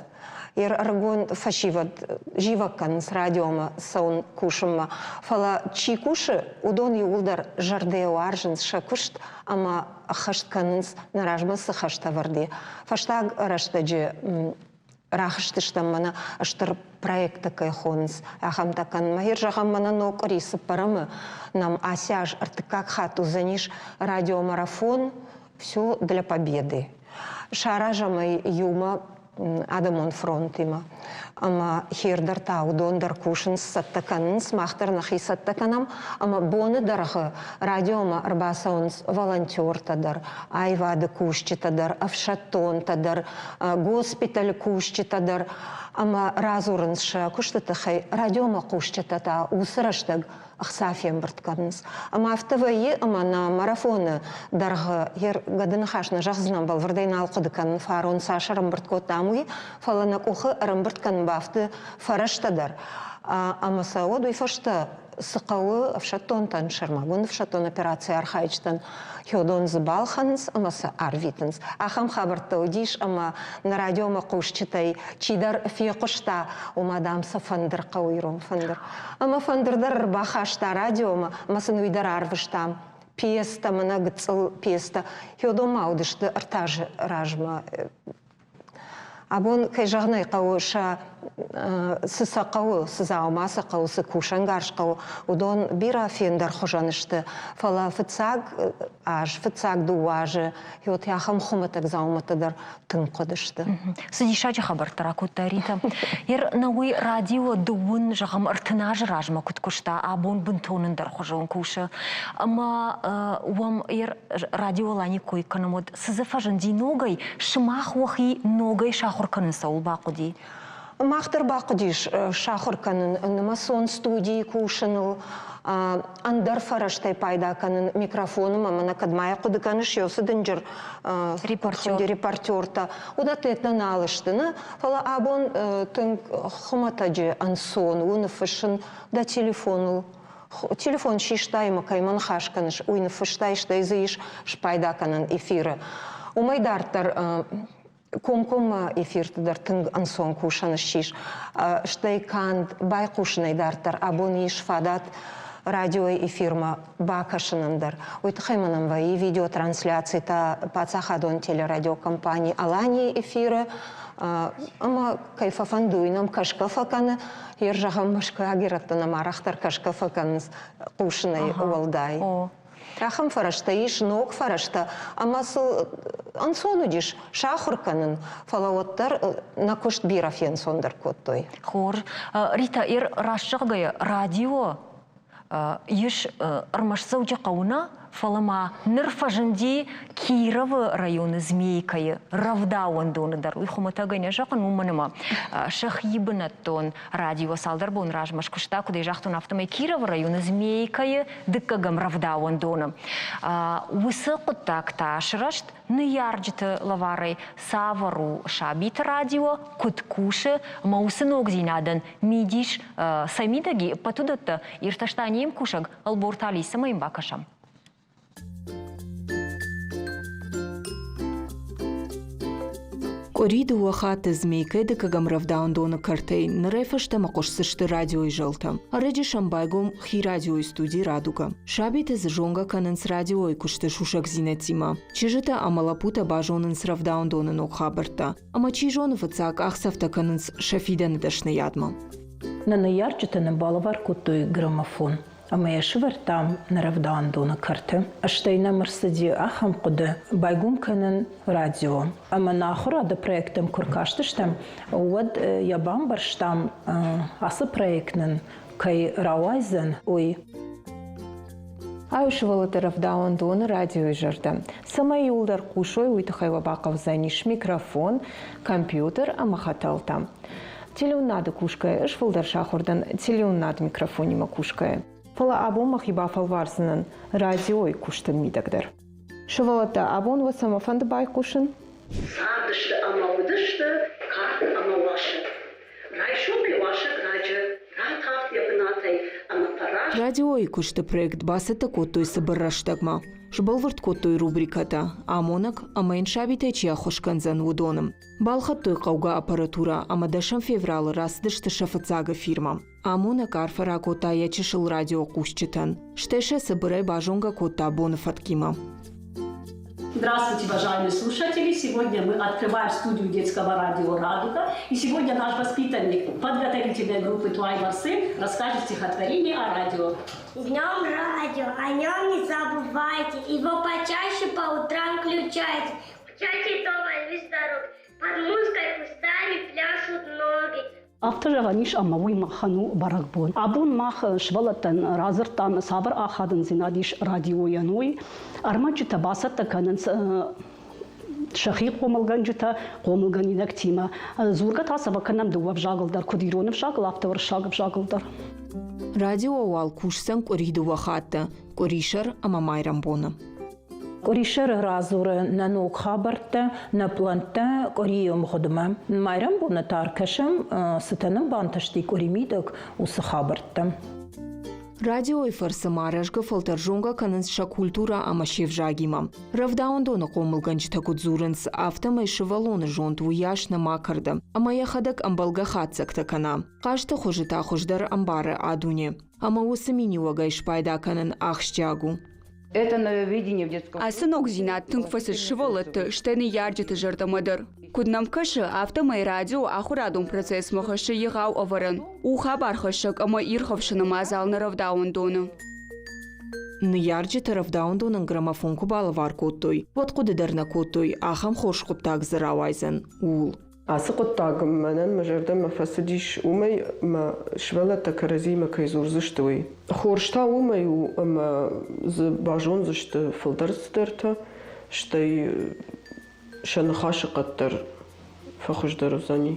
Speaker 6: Ӕрыгон фӕсивӕд зивӕг кӕнынц радиомӕ цӕуын кусынмӕ. Фӕлӕ чи кусы, уыдон иууылдӕр зӕрдӕ уарзынц сӕ куыст ӕмӕ ӕххӕст кӕнынц, нӕ размӕ цы хӕстӕ ӕвӕрд и. Фӕстаг рӕстӕджы рахызтыстӕм мӕнӕ стыр проекттӕ кӕй хонынц, ахӕмтӕ кӕнынмӕ. Гъер зӕгъӕм, мӕнӕ ног къуыри цыппӕрӕмы нӕм ацы аз ӕртыккаг хатт уыдзӕнис радиомарафон «Все для победы». Саразӕм ӕй иумӕ адӕмон фронтимӕ. Ӕмӕ хер дӕр та уыдон дӕр кусынц, цӕттӕ кӕнынц, мах дӕр нӕхи цӕттӕ кӕнӕм. Ӕмӕ боны дӕргъы радиомӕ ӕрбацӕуынц волонтертӕ дӕр, аивады кусджытӕ дӕр, ӕфсӕддонтӕ дӕр, госпиталы кусджытӕ дӕр ӕмӕ радзурынц сӕ куысты тыххӕй. Радиомӕ хъусджытӕ та уыцы рӕстӕг ӕхца фембырд кӕнынц. Ӕмӕ афтӕ вӕййы, ӕмӕ нӕ марафоны дӕргъы гӕды ныхас нӕ зӕгъдзынӕн, бӕлвырдӕй нал хъуыды кӕнын, фарон цас ӕрӕмбырд кодтам, уый, фӕлӕ нӕ къухы ӕрӕмбырд кӕнын бафты фӕрӕзтӕ дӕр. Ӕмӕ сӕ уӕд уый фӕстӕ цы хъӕуы ӕфсӕддонтӕн, сӕрмагонд ӕфсӕддон операцийы архайджытӕн, хиодон дзы балхӕнынц ӕмӕ сӕ арвитынц. Ахӕм хабӕрттӕ уыдис, ӕмӕ нӕ радиомӕ хъусджытӕй чидӕр фехъуыста, ома, дам, сӕ фӕндыр хъӕуы, ирон фӕндыр. Ӕмӕ фӕндыр дӕр ӕрбахаста радиомӕ, ӕмӕ сын уый дӕр арвыстам. Пьестӕ, мӕнӕ гыццыл пьестӕ. Хиодон ма уыдысты ӕртӕ азы размӕ. Абон, кӕй зӕгъын ӕй хъӕуы, сӕ цы сӕ хъӕуы, цы дзаума сӕ хъӕуы, цы кусӕнгарз хъӕуы, уыдон бирӕ фендӕрхуызӕн сты. Фӕлӕ фыццаг аз, фыццаг дыууӕ азы вот ахӕм хуымӕтӕг дзаумӕттӕ дӕр тынг хъуыдысты.
Speaker 1: Цы диссаджы хабӕрттӕ ракодта Рита. Ер нӕ уый радио дыууын, зӕгъӕм, 30 азы размӕ куыд куыста, абон бынтон ӕндӕрхуызон кусы. Ӕмӕ уӕм ер радио Алани кой кӕнӕм, уӕд цы дзы фӕзынди ногӕй, сымах уӕхи ногӕй сахуыр кӕнын цӕуыл бахъуыди?
Speaker 6: Мах дӕр бахъуыдис сахуыр кӕнын нымӕцон студийы кусыныл, ӕндӕр фӕрӕзтӕй пайда кӕнын микрофонымӕ, мӕнӕ кӕд ма йӕ хъуыды кӕныс, цы дынджыр репортертӕ, уыдӕттӕ нал сты, нӕ? Фӕлӕ абон тынг хуымӕтӕджы ӕнцон у ныффыссын дӕ телефоныл. Телефон систай ӕмӕ кӕимӕ ныхас кӕныс, уый ныффыстай, стӕй дзы ис спайда кӕнӕн эфиры. Уымӕй дарддӕр комкоммӕ эфирты дӕр тынг ӕнцон кусӕн ссис. Стӕй канд байхъусынӕй дарддӕр абон ис фадат радиойы эфирмӕ бакӕсынӕн дӕр. Уый тыххӕй мӕнӕн вӕййы видеотрансляцитӕ паддзахадон телерадиокомпани «Аланийы» эфиры ӕмӕ кӕй фӕфӕнды, уый нӕм кӕсгӕ фӕкӕны. Йе зӕгъӕм, мӕскуыйаг ирӕттӕ нӕм арӕхдӕр кӕсгӕ фӕкӕнынц хъусынӕй уӕлдай. Ахӕм фӕрӕзтӕ ис, ног фӕрӕзтӕ, ӕмӕ сыл ӕнцон уыдис сахуыр кӕнын, фӕлӕ уӕддӕр нӕ куыст бирӕ фенцондӕр кодтой.
Speaker 1: Хорз. Рита, ир раст зӕгъгӕйӕ, радио ис ӕрмӕст Дзӕуджыхъӕуы нӕ, фӕлӕ ма ныр фӕзынди Кировы районы Змейкӕйы рӕвдауӕндоны дӕр. Уый хуымӕтӕгӕй нӕ зӕгъын, уымӕн ӕмӕ сӕхи бынӕттон радио цалдӕр бон размӕ скуыста, куыд ӕй загътон, афтӕмӕй Кировы районы Змейкӕйы дыккӕгӕм рӕвдауӕндоны. Уыцы хъуыддаг та сырӕзт ныййарджыты лӕварӕй, цавӕр у сабиты радио, куыд кусы ӕмӕ уыцы ногдзинадӕн мидис цӕй мидӕг и, ӕппӕт уыдӕттӕ иртӕста не мкусӕг Ӕлборты Алисӕмӕ йын бакӕсӕм.
Speaker 7: Къуыри дыууӕ хатты Змейкӕйы дыккӕгӕм рӕвдауӕндоны кӕртӕй нырӕй фӕстӕмӕ хъуысдзысты радиойы зӕлтӕ. Ӕрӕджы сӕм байгом хи радиойы студи «Радуга». Сабитӕ дзы зонгӕ кӕнынц радиойы куысты сусӕгдзинӕдтимӕ. Чызджытӕ ӕмӕ лӕппутӕ базонынц рӕвдауӕндоны ног хабӕрттӕ. Ӕмӕ чи зоны фыццаг къахдзӕфтӕ кӕнынц сӕ фидӕны дӕсныйадмӕ.
Speaker 8: Нӕ ныййарджытӕ нын балӕвар кодтой граммофон. Ӕмӕ йӕ сывӕрдтам нӕ рӕвдауӕндоны кӕрты. Стӕй нӕм ӕрцыди ахӕм хъуыды байгом кӕнын радио. Ӕмӕ нӕ ахуырады проекттӕм куы ркастыстӕм, уӕд йӕ бамбӕрстам, ацы проект нын кӕй рауайдзӕн, уый.
Speaker 7: Ай у сывӕллӕтты рӕвдауӕндоны радиойы зӕрдӕ. Цӕмӕй иуылдӕр хъусой, уый тыххӕй уӕ бахъӕудзӕнис микрофон, компьютер ӕмӕ хӕтӕлтӕ. Телеуынынады кусгӕйӕ ӕз фылдӕр сахуыр дӕн телеуынынады микрофонимӕ кусгӕйӕ. Фӕлӕ абон мӕхи бафӕлвардзынӕн радиойы куысты мидӕг дӕр. Сывӕллӕттӕ, абон уӕ цӕмӕ фӕнды байхъусын?
Speaker 9: Цардысты ӕмӕ уыдысты карк ӕмӕ уасӕг. Райсомӕй уасӕг раджы ратахт йӕ бынатӕй ӕмӕ фӕраст.
Speaker 7: Радиойы куысты проект бацӕттӕ кодтой цыбыр рӕстӕгмӕ. Сбӕлвырд кодтой рубрикӕтӕ «Амонӕг» ӕмӕ йын сабитӕй чи ӕххуыс кӕндзӕн, уыдоны. Балхӕдтой хъӕугӕ аппаратурӕ ӕмӕ дӕсӕм февралы рацыдысты сӕ фыццаг эфирмӕ. Амонӕг арфӕ ракодта йӕ чысыл радиохъусджытӕн, стӕй сӕ цыбырӕй базонгӕ кодта боны фӕткимӕ.
Speaker 9: Здравствуйте, уважаемые слушатели! Сегодня мы открываем студию детского радио «Радуга». И сегодня наш воспитанник подготовительной группы Туай Барсы расскажет стихотворение о радио.
Speaker 10: Днем радио, о нем не забывайте, его почаще по утрам включайте. Включайте дома весь дорог, под музыкой кустами пляшут ноги.
Speaker 9: Афтӕ зӕгъӕн ис, ӕмӕ уый махӕн у бӕрӕгбон. Абон мах сывӕллӕттӕн радзырдтам, цавӕр ахадындзинад ис радиойӕн, уый. Ӕрмӕджытӕ бацӕттӕ кӕнынц сӕхи хъомылгӕнджытӕ хъомылгӕнинӕгтимӕ. Дзургӕ та сӕ фӕкӕнӕм дыууӕ ӕвзагыл дӕр, куыд ирон ӕвзагыл, афтӕ уырыссаг ӕвзагыл дӕр.
Speaker 7: Радио уал кусдзӕн къуыри дыууӕ хатты, къуырисӕр ӕмӕ майрӕмбоны.
Speaker 8: Къуырисӕры радзуры нӕ ног хабӕрттӕ, нӕ пълӕнттӕ къуырийы мгъуыдмӕ. Майрӕмбоны та ӕркӕсӕм, цытӕ нын бантысти къуыри мидӕг, уыцы хабӕрттӕм.
Speaker 7: Радиойы фӕрцы ма рӕзгӕ фӕлтӕр зонгӕ кӕнынц сӕ культурӕ ӕмӕ се взагимӕ. Рӕвдауӕндоны хъомылгӕнджытӕ куыд дзурынц, афтӕмӕй сывӕллоны зонд уыйас нӕма кӕрды, ӕмӕ йӕхӕдӕг ӕмбӕлгӕ хатдзӕгтӕ кӕна. Хъазты хуызы та хуыздӕр ӕмбары а-дуне. Ӕмӕ уыцы миниуӕгӕй спайда кӕнын ахсджиаг у.
Speaker 11: Ацы ногдзинад тынг фӕцыд сывӕллӕтты, стӕй ныййарджыты зӕрдӕмӕ дӕр. Куыд нӕм кӕсы, афтӕмӕй радио ахуырадон процессмӕ хӕссы егъау ӕвӕрӕн, у хабархӕссӕг ӕмӕ ирхӕфсыны мадзал нӕ рӕвдауӕндоны.
Speaker 7: Ныййарджытӕ рӕвдауӕндонӕн граммофон куы балӕвар кодтой, уӕд хъуыды дӕр нӕ кодтой, ахӕм хорз хъуыддаг дзы рауайдзӕн, ууыл.
Speaker 12: Ацы хъуыддаг мӕнӕн мӕ зӕрдӕмӕ фӕцыдис уымӕй, ӕмӕ сывӕллӕттӕ кӕрӕдзиимӕ кӕй дзурдзысты, уый. Хорз та уымӕй у, ӕмӕ дзы базондзысты фылдӕр цыдӕртӕ, стӕй сӕ ныхасы хъӕд дӕр фӕхуыздӕр уыдзӕни.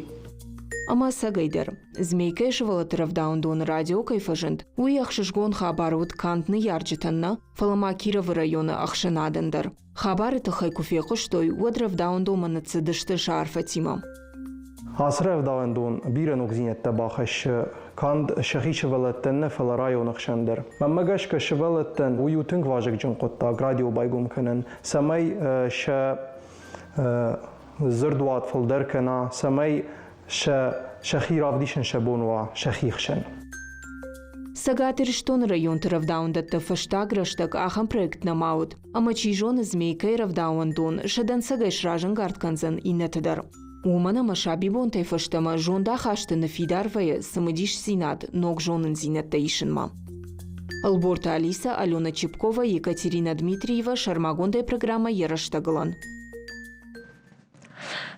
Speaker 7: Ӕмӕ ӕцӕгӕйдӕр, Змейкӕйы сывӕллӕтты рӕвдауӕндоны радио кӕй фӕзынд, уый ӕхсызгон хабар уыд канд ныййарджытӕн нӕ, фӕлӕ ма Кировы районы ӕхсӕнадӕн дӕр. Хабары тыххӕй куы фехъуыстой, уӕд рӕвдауӕндонмӕ ныццыдысты сӕ арфӕтимӕ.
Speaker 13: Ацы рӕвдауӕндон бирӕ ногдзинӕдтӕ бахӕссы канд сӕхи сывӕллӕттӕн нӕ, фӕлӕ районы хсӕн дӕр. Мӕнмӕ гӕсгӕ сывӕллӕттӕн уый у тынг вазыгджын хъуыддаг радио байгом кӕнын, цӕмӕй сӕ дзырдуат фылдӕр кӕна, цӕмӕй сӕ сӕхи равдисын сӕ бон уа сӕхи хсӕн.
Speaker 7: Цӕгат Ирыстоны районты рӕвдауӕндӕттӕ фӕстаг рӕстӕг ахӕм проект нӕма уыд. Ӕмӕ чи зоны Змейкӕйы рӕвдауӕндон сӕ дӕнцӕгӕй сразӕнгард кӕндзӕн иннӕты дӕр. Уымӕн ӕмӕ сабибонтӕй фӕстӕмӕ зондахасты ныффидар вӕййы цымыдисдзинад ног зонындзинӕдтӕ исынмӕ. Ӕлборты Алиса, Алена Чепкова, Екатерина Дмитриева сӕрмагондӕй программӕ йӕ рӕстӕгылӕн.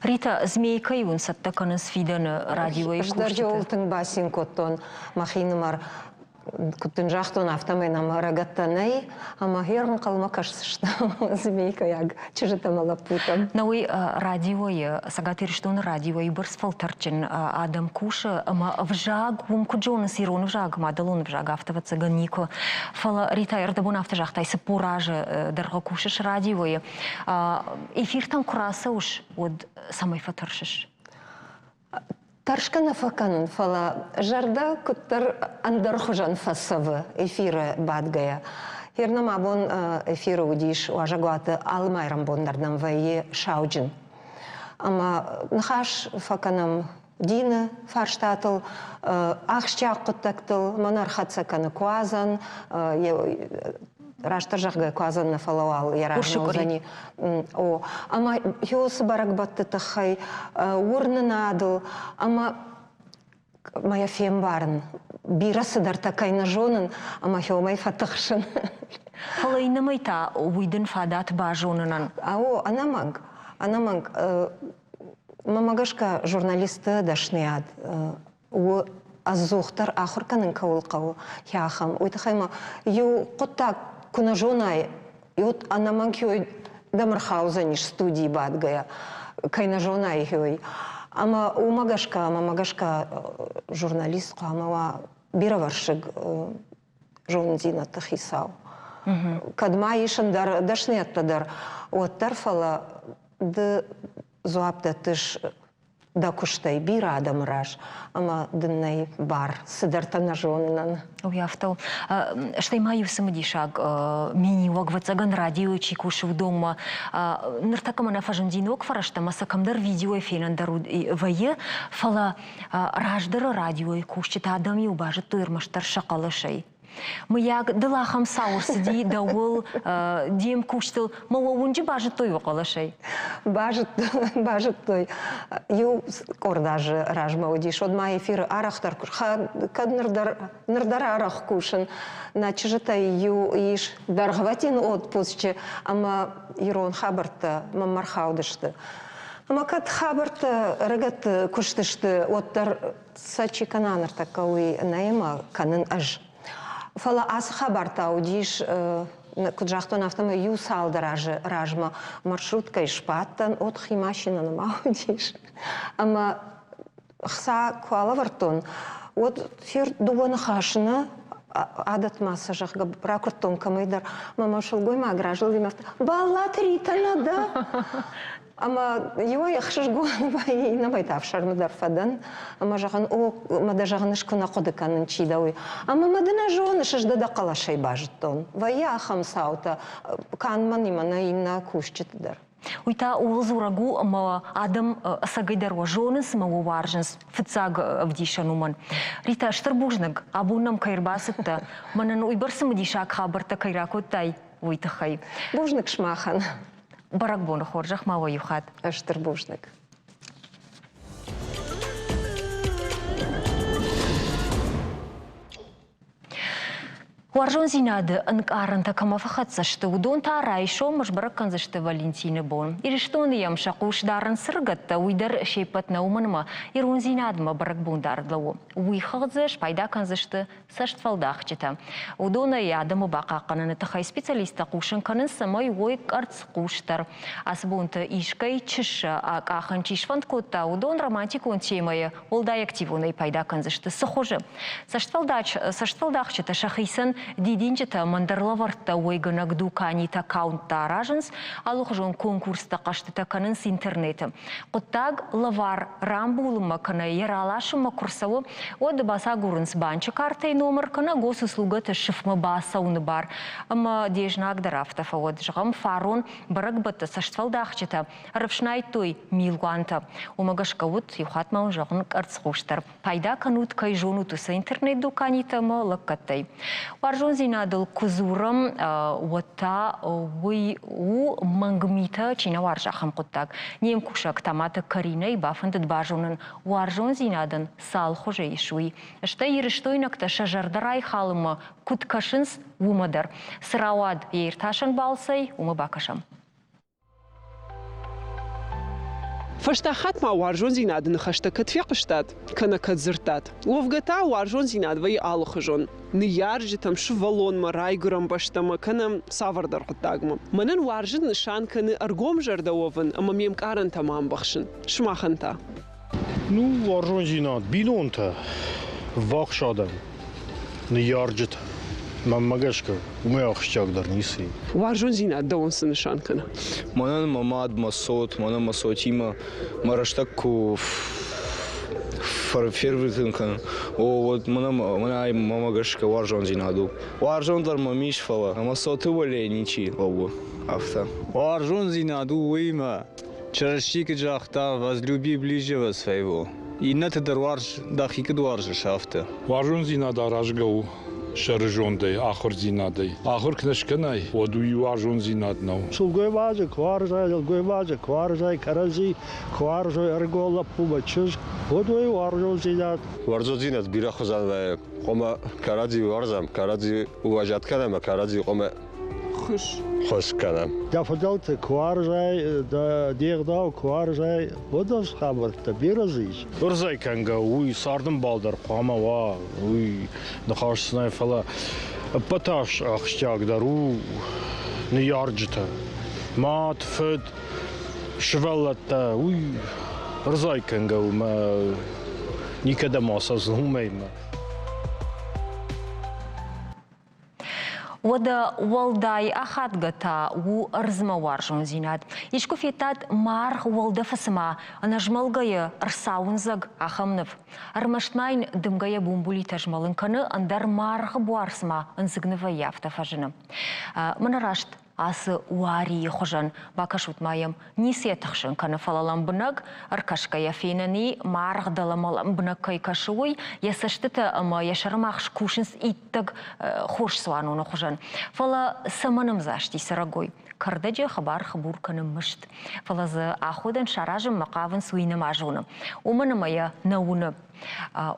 Speaker 1: Рита, Змейкӕйы уын цӕттӕ кӕнынц фидӕны радиойы
Speaker 6: Ӕз дӕр
Speaker 1: кусджыты?
Speaker 6: тынг бацин кодтон мӕхинымӕр. Куыд дын загътон, афтӕмӕй нӕм ӕрыгӕттӕ нӕй, ӕмӕ гъер ӕнхъӕлмӕ кӕсдзыстӕм змейкӕйаг чызджытӕ ӕмӕ лӕппутӕм.
Speaker 1: На уый радиойы, Цӕгат Ирыстоны радиойы бӕрц фӕлтӕрдджын адӕм кусы, ӕмӕ ӕвзаг уым куыд зонынц, ирон ӕвзаг, мадӕлон ӕвзаг, афтӕ ӕвӕццӕгӕн никуы. Фӕлӕ, Рита, ӕрдӕбон афтӕ загътай, 40 азы дӕргъы кусыс радиойы. Эфиртӕм куы рацӕуыс, уӕд цӕмӕй фӕтӕрсыс?
Speaker 6: Тӕрсгӕ нӕ фӕкӕнын, фӕлӕ зӕрдӕ куыддӕр ӕндӕр хуызӕн фӕцӕвы эфиры бадгӕйӕ. Гьер нӕм абон эфиры уыдис уазӕгуаты алы майрӕмбон дӕр нӕм вӕййы сауджын. Ӕмӕ ныхас фӕкӕнӕм дины фарстатыл, ахсджиаг хъуыддӕгтыл, мӕн ӕрхӕццӕ кӕны куадзӕн, растдӕр зӕгъгӕ, куадзӕн нӕ, фӕлӕ уал йӕ размӕ уыдзӕни. О, ӕмӕ уыцы бӕрӕгбӕтты тыххӕй, уырнынадыл ӕмӕ ма йӕ фембарын. Бирӕ цыдӕртӕ кӕй нӕ зонын, ӕмӕ хиомӕй фӕтыхсын.
Speaker 1: Фӕлӕ иннӕмӕй та уый дын фадат базонынӕн.
Speaker 6: О, ӕнӕмӕнг, ӕнӕмӕнг. Мӕнмӕ гӕсгӕ, журналисты дӕсныйад у ӕдзухдӕр ахуыр кӕнын кӕуыл хъӕуы, ахӕм. Уый тыххӕй ма иу хъуыддаг куы нӕ зонай, уӕд ӕнӕмӕнг дӕм ӕрхаудзӕнис студийы бадгӕйӕ, кӕй нӕ зонай, уый. Ӕмӕ уымӕ гӕсгӕ, мӕнмӕ гӕсгӕ, журналист хъуамӕ уа бирӕвӕрсыг зонындзинӕдты хицау. Кӕд ма ис ӕндӕр дӕсныйӕдтӕ дӕр, уӕддӕр, фӕлӕ ды дзуапп дӕттыс дӕ куыстӕй бирӕ адӕмы раз, ӕмӕ дын нӕй бар цыдӕртӕ нӕ зонынӕн.
Speaker 1: Уый афтӕ у. Стӕй ма иу цымыдисаг миниуӕг, ӕвӕццӕгӕн, радиойы чи кусы, уыдонмӕ. Ныртӕккӕ мӕнӕ фӕзынди ног фӕрӕзтӕ ӕмӕ сӕ кӕмдӕр видеойы фенӕн дӕр вӕййы, фӕлӕ раздӕры радиойы кусджытӕ адӕм-иу базыдтой ӕрмӕстдӕр сӕ хъӕлӕсӕй. Мыййаг, дыл ахӕм цау ӕрцыди дӕуыл, де мкусджытыл, мӕ уӕ уынджы базыдтой уӕ хъӕлӕсӕй?
Speaker 6: Базыдтой. Иу къорд азы размӕ уыдис, уӕд ма эфиры арӕхдӕр, кӕд ныр дӕр, ныр дӕр арӕх кусын. Нӕ чызджытӕй иу ис дӕргъвӕтин отпусчы ӕмӕ ирон хабӕрттӕ мӕм ӕрхаудысты. Ӕмӕ кӕд хабӕрттӕ ӕрыгӕтты куыст сты, уӕддӕр сӕ чи кӕна ныртӕккӕ, уый нӕ кӕнын ӕз. Фӕлӕ ацы хабар та уыдис, куыд загътон, афтӕмӕй иу цалдӕр азы размӕ маршруткӕйы сбадтӕн, от хи машинӕ нӕма уыдис. Ӕмӕ хца куы алӕвӕрдтон, уӕд фер дыууӕ ныхасы нӕ адӕтмӕ сӕ, зӕгъгӕ, ракуырдтон кӕмӕйдӕр. Мӕ мӕ сылгоймаг разылди мӕ афтӕ, Баллаты Ритӕ нӕ дӕ? Ӕмӕ иуӕй ӕхсызгон вӕййы, иннӕмӕй та ӕфсӕрмы дӕр фӕдӕн. Ӕмӕ зӕгъын, о, мӕ дӕ зӕгъын, ӕз куы нӕ хъуыды кӕнын, чи дӕ, уый. Ӕмӕ мӕ ды нӕ зоныс, ӕз дӕ дӕ хъӕлӕсӕй базыдтон. Вӕййы ахӕм цаутӕ, канд мӕнимӕ нӕ, иннӕ кусджыты дӕр.
Speaker 1: Уый та ууыл дзурӕг у, ӕмӕ адӕм ӕцӕгӕйдӕр уӕ зонынц ӕмӕ уӕ уарзынц. Фыццаг ӕвдисӕн уымӕн. Ритӕ, стыр бузныг, абон нӕм кӕй ӕрбацыдтӕ, мӕнӕн уыйбӕрц цымыдисаг хабӕрттӕ кӕй ракодтай, уый тыххӕй.
Speaker 6: Бузныг сымахӕн.
Speaker 1: Бӕрӕгбоны хорзӕх ма уӕ иу хатт.
Speaker 6: Стыр бузныг.
Speaker 1: Уарзондзинады ӕнкъарӕнтӕ кӕмӕ фӕхӕццӕ сты, уыдон та райсом сбӕрӕг кӕндзысты Валентины бон. Ирыстоны йӕм сӕ хъус дарынц ӕрыгӕттӕ, уый дӕр се ппӕт нӕ, уымӕн ӕмӕ ирондзинадмӕ бӕрӕгбон дард лӕууы. Уый хыгъд дзы спайда кӕндзысты цӕстфӕлдахджытӕ. Уыдонӕй адӕмы бахъахъхъӕныны тыххӕй специалисттӕ хъусын кӕнынц, цӕмӕй уой къӕрцхъусдӕр. Ацы бонты искӕй чыссӕ акъахын чи сфӕнд кодта, уыдон романтикон темӕйы уӕлдай активонӕй пайда кӕндзысты. Цы хуызы? Цӕстфӕлдахджытӕ сӕхицӕн дидинджытӕ ӕмӕ ӕндӕр лӕвӕрттӕ уӕйгӕнӕг дуканитӕ аккаунттӕ аразынц, алыхуызон конкурстӕ, хъӕзтытӕ кӕнынц интернеты. Хъуыддаг лӕвар рамбулынмӕ кӕнӕ йӕ раласынмӕ куы рцӕуы, уӕд бацагурынц банчы картӕйы номыр кӕнӕ госуслугӕты сыфмӕ бацӕуыны бар. Ӕмӕ де знаг дӕр афтӕ фӕуӕд. Зӕгъӕм, фарон бӕрӕгбӕтты цӕстфӕлдахджытӕ ӕрыфснайдтой милуантӕ. Уымӕ гӕсгӕ уыд, иу хатт ма уын зӕгъын, къӕрцхъусдӕр. Пайда кӕнут, кӕй зонут, уыцы интернет-дуканитӕ ӕмӕ лӕггӕдтӕй. Уарзондзинадыл куы дзурӕм, уӕд та уый у мӕнг митӕ чи нӕ уарзы, ахӕм хъуыддаг. Не мкусӕг Таматы Каринӕйы бафӕндыд базонын, уарзондзинадӕн цал хуызы ис, уый. Стӕй ирыстойнӕгтӕ сӕ зӕрдӕ райхалынмӕ куыд кӕсынц, уымӕ дӕр. Цы рауад йӕ иртасӕн балцӕй, уымӕ бакӕсӕм.
Speaker 12: Фӕстаг хатт ма уарзондзинады ныхӕстӕ кӕд фехъуыстат, кӕнӕ кӕд дзырдтат? Уӕвгӕ та уарзондзинад вӕййы алыхуызон. Ныййарджытӕм, сывӕллонмӕ, райгуырӕн бӕстӕмӕ кӕнӕ цавӕрдӕр хъуыддагмӕ. Мӕнӕн уарзын нысан кӕны ӕргомзӕрдӕ уӕвын ӕмӕ ме мкарӕнтӕ ма ӕмбӕхсын. Сымахӕн та?
Speaker 14: Ну, уарзондзинад бинонтӕ, ввахс адӕм, ныййарджытӕ. Мӕнмӕ гӕсгӕ, уымӕй ахсджиагдӕр ницы и.
Speaker 12: Уарзондзинад дӕуӕн цы нысан кӕны?
Speaker 15: Мӕнӕн мӕ мад, мӕ цот, мӕнӕн мӕ цотимӕ мӕ рӕстӕг куы фервитын кӕнын, о, уӕд мӕнӕ мӕнӕ ай мӕмӕ гӕсгӕ уарзондзинад у. Уарзондӕр мӕм ис, фӕлӕ мӕ цоты уӕлейы ничи лӕууы, афтӕ.
Speaker 16: Уарзондзинад у уыимӕ, Чырысти куыд загъта, возлюби ближнего своего. Иннӕты дӕр уарз, дӕхи куыд уарзыс, афтӕ.
Speaker 17: Уарзондзинад аразгӕ у сӕрызондӕй, ахуырдзинадӕй. Ахуыр куы нӕ скӕнай, уӕд уый уарзондзинад нӕу.
Speaker 18: Сылгоймаджы куы уарзай, нӕлгоймаджы куы уарзай, кӕрӕдзи куы уарзой ӕрыгон лӕппумӕ чызг, уӕд уый уарзондзинад.
Speaker 19: Уарзондзинад бирӕ хуызӕн вӕййы. Хъуамӕ кӕрӕдзи уарзӕм, кӕрӕдзи уазӕт кӕнӕм ӕмӕ кӕрӕдзи хъуамӕ ххуыс кӕнӕм.
Speaker 18: Дӕ фыдӕлты куы уарзай, де гъдау куы уарзай, уӕд хабӕрттӕ бирӕ дзы ис.
Speaker 14: Ӕрдзӕй кӕнгӕ уый цардӕмбал дӕр хъуамӕ уа, уый ныхас нӕй, фӕлӕ ӕппӕт ахсджиагдӕр у ныййарджытӕ. Мад, фыд, сывӕллӕттӕ, уый ӕрдзӕй кӕнгӕ у мӕ никӕдӕм ацӕудзӕн уымӕй мӕ.
Speaker 1: Уӕдӕ уӕлдай ахадгӕ та у ӕрдзмӕ уарзондзинад. Искуы федтат маргъ уӕлдӕфы цыма ӕнӕзмӕлгӕйӕ ӕрцауындзӕг ахӕм ныв? Ӕрмӕст ма йын дымгӕ йӕ бумбулитӕ змӕлын кӕны, ӕндӕр маргъы буар цыма ӕндзыг нывӕй афтӕ фӕзыны. Мӕнӕ раст ацы уарийы хуызӕн. Бакӕсут ма йӕм, ницы йӕ тыхсын кӕны, фӕлӕ лӕмбынӕг ӕркӕсгӕйӕ фенӕн и, маргъ дӕлӕмӕ лӕмбынӕг кӕй кӕсы, уый, йӕ цӕстытӕ ӕмӕ йӕ сӕрымагъз кусынц иттӕг хорз цуаноны хуызӕн. Фӕлӕ цӕмӕн ӕмдзасти цӕрӕгой? Кӕрдӕджы хыбар-хыбур кӕны мыст. Фӕлӕ дзы аходӕн саразынмӕ хъавынц, уый нӕма зоны. Уымӕн ӕмӕ йӕ нӕ уыны.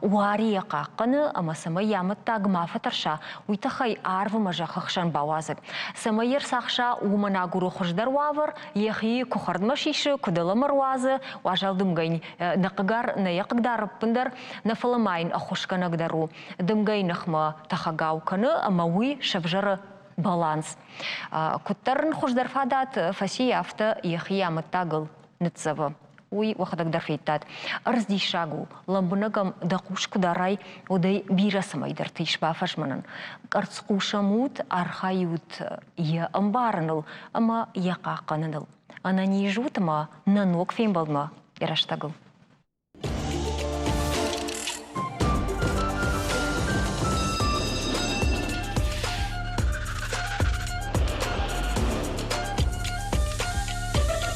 Speaker 1: Уари йӕ хъахъхъӕны ӕмӕ цӕмӕй йӕ амӕттаг ма фӕтӕрса, уый тыххӕй арв ӕмӕ зӕххы хсӕн бауадзӕг. Цӕмӕй йӕ рцахса, уымӕн агуры хуыздӕр уавӕр, йӕхи куы хӕрдмӕ сисы, куы дӕлӕмӕ руадзы, уазал дымгӕ йын нӕ хъыгар, нӕ йӕ хъыгдары ӕппындӕр, нӕ фӕлӕ ма йын ӕххуысгӕнӕг дӕр у. Дымгӕйы ныхмӕ тӕхӕгау кӕны ӕмӕ уый сӕвзӕры баланс. Куыддӕр ын хуыздӕр фадат фӕци, афтӕ йӕхи амӕттагыл ныццӕвы. Уый уӕхӕдӕг дӕр федтат. Ӕрдз диссаг у, лӕмбынӕг ӕм дӕ хъус куы дарай, уӕд ӕй бирӕ цӕмӕйдӕрты ис бафӕзмынӕн. Къӕрцхъус ӕм ут, архайут йӕ ӕмбарыныл ӕмӕ йӕ хъахъхъӕныныл. Ӕнӕниз ут ӕмӕ нӕ ног фембӕлдмӕ рӕстӕгыл.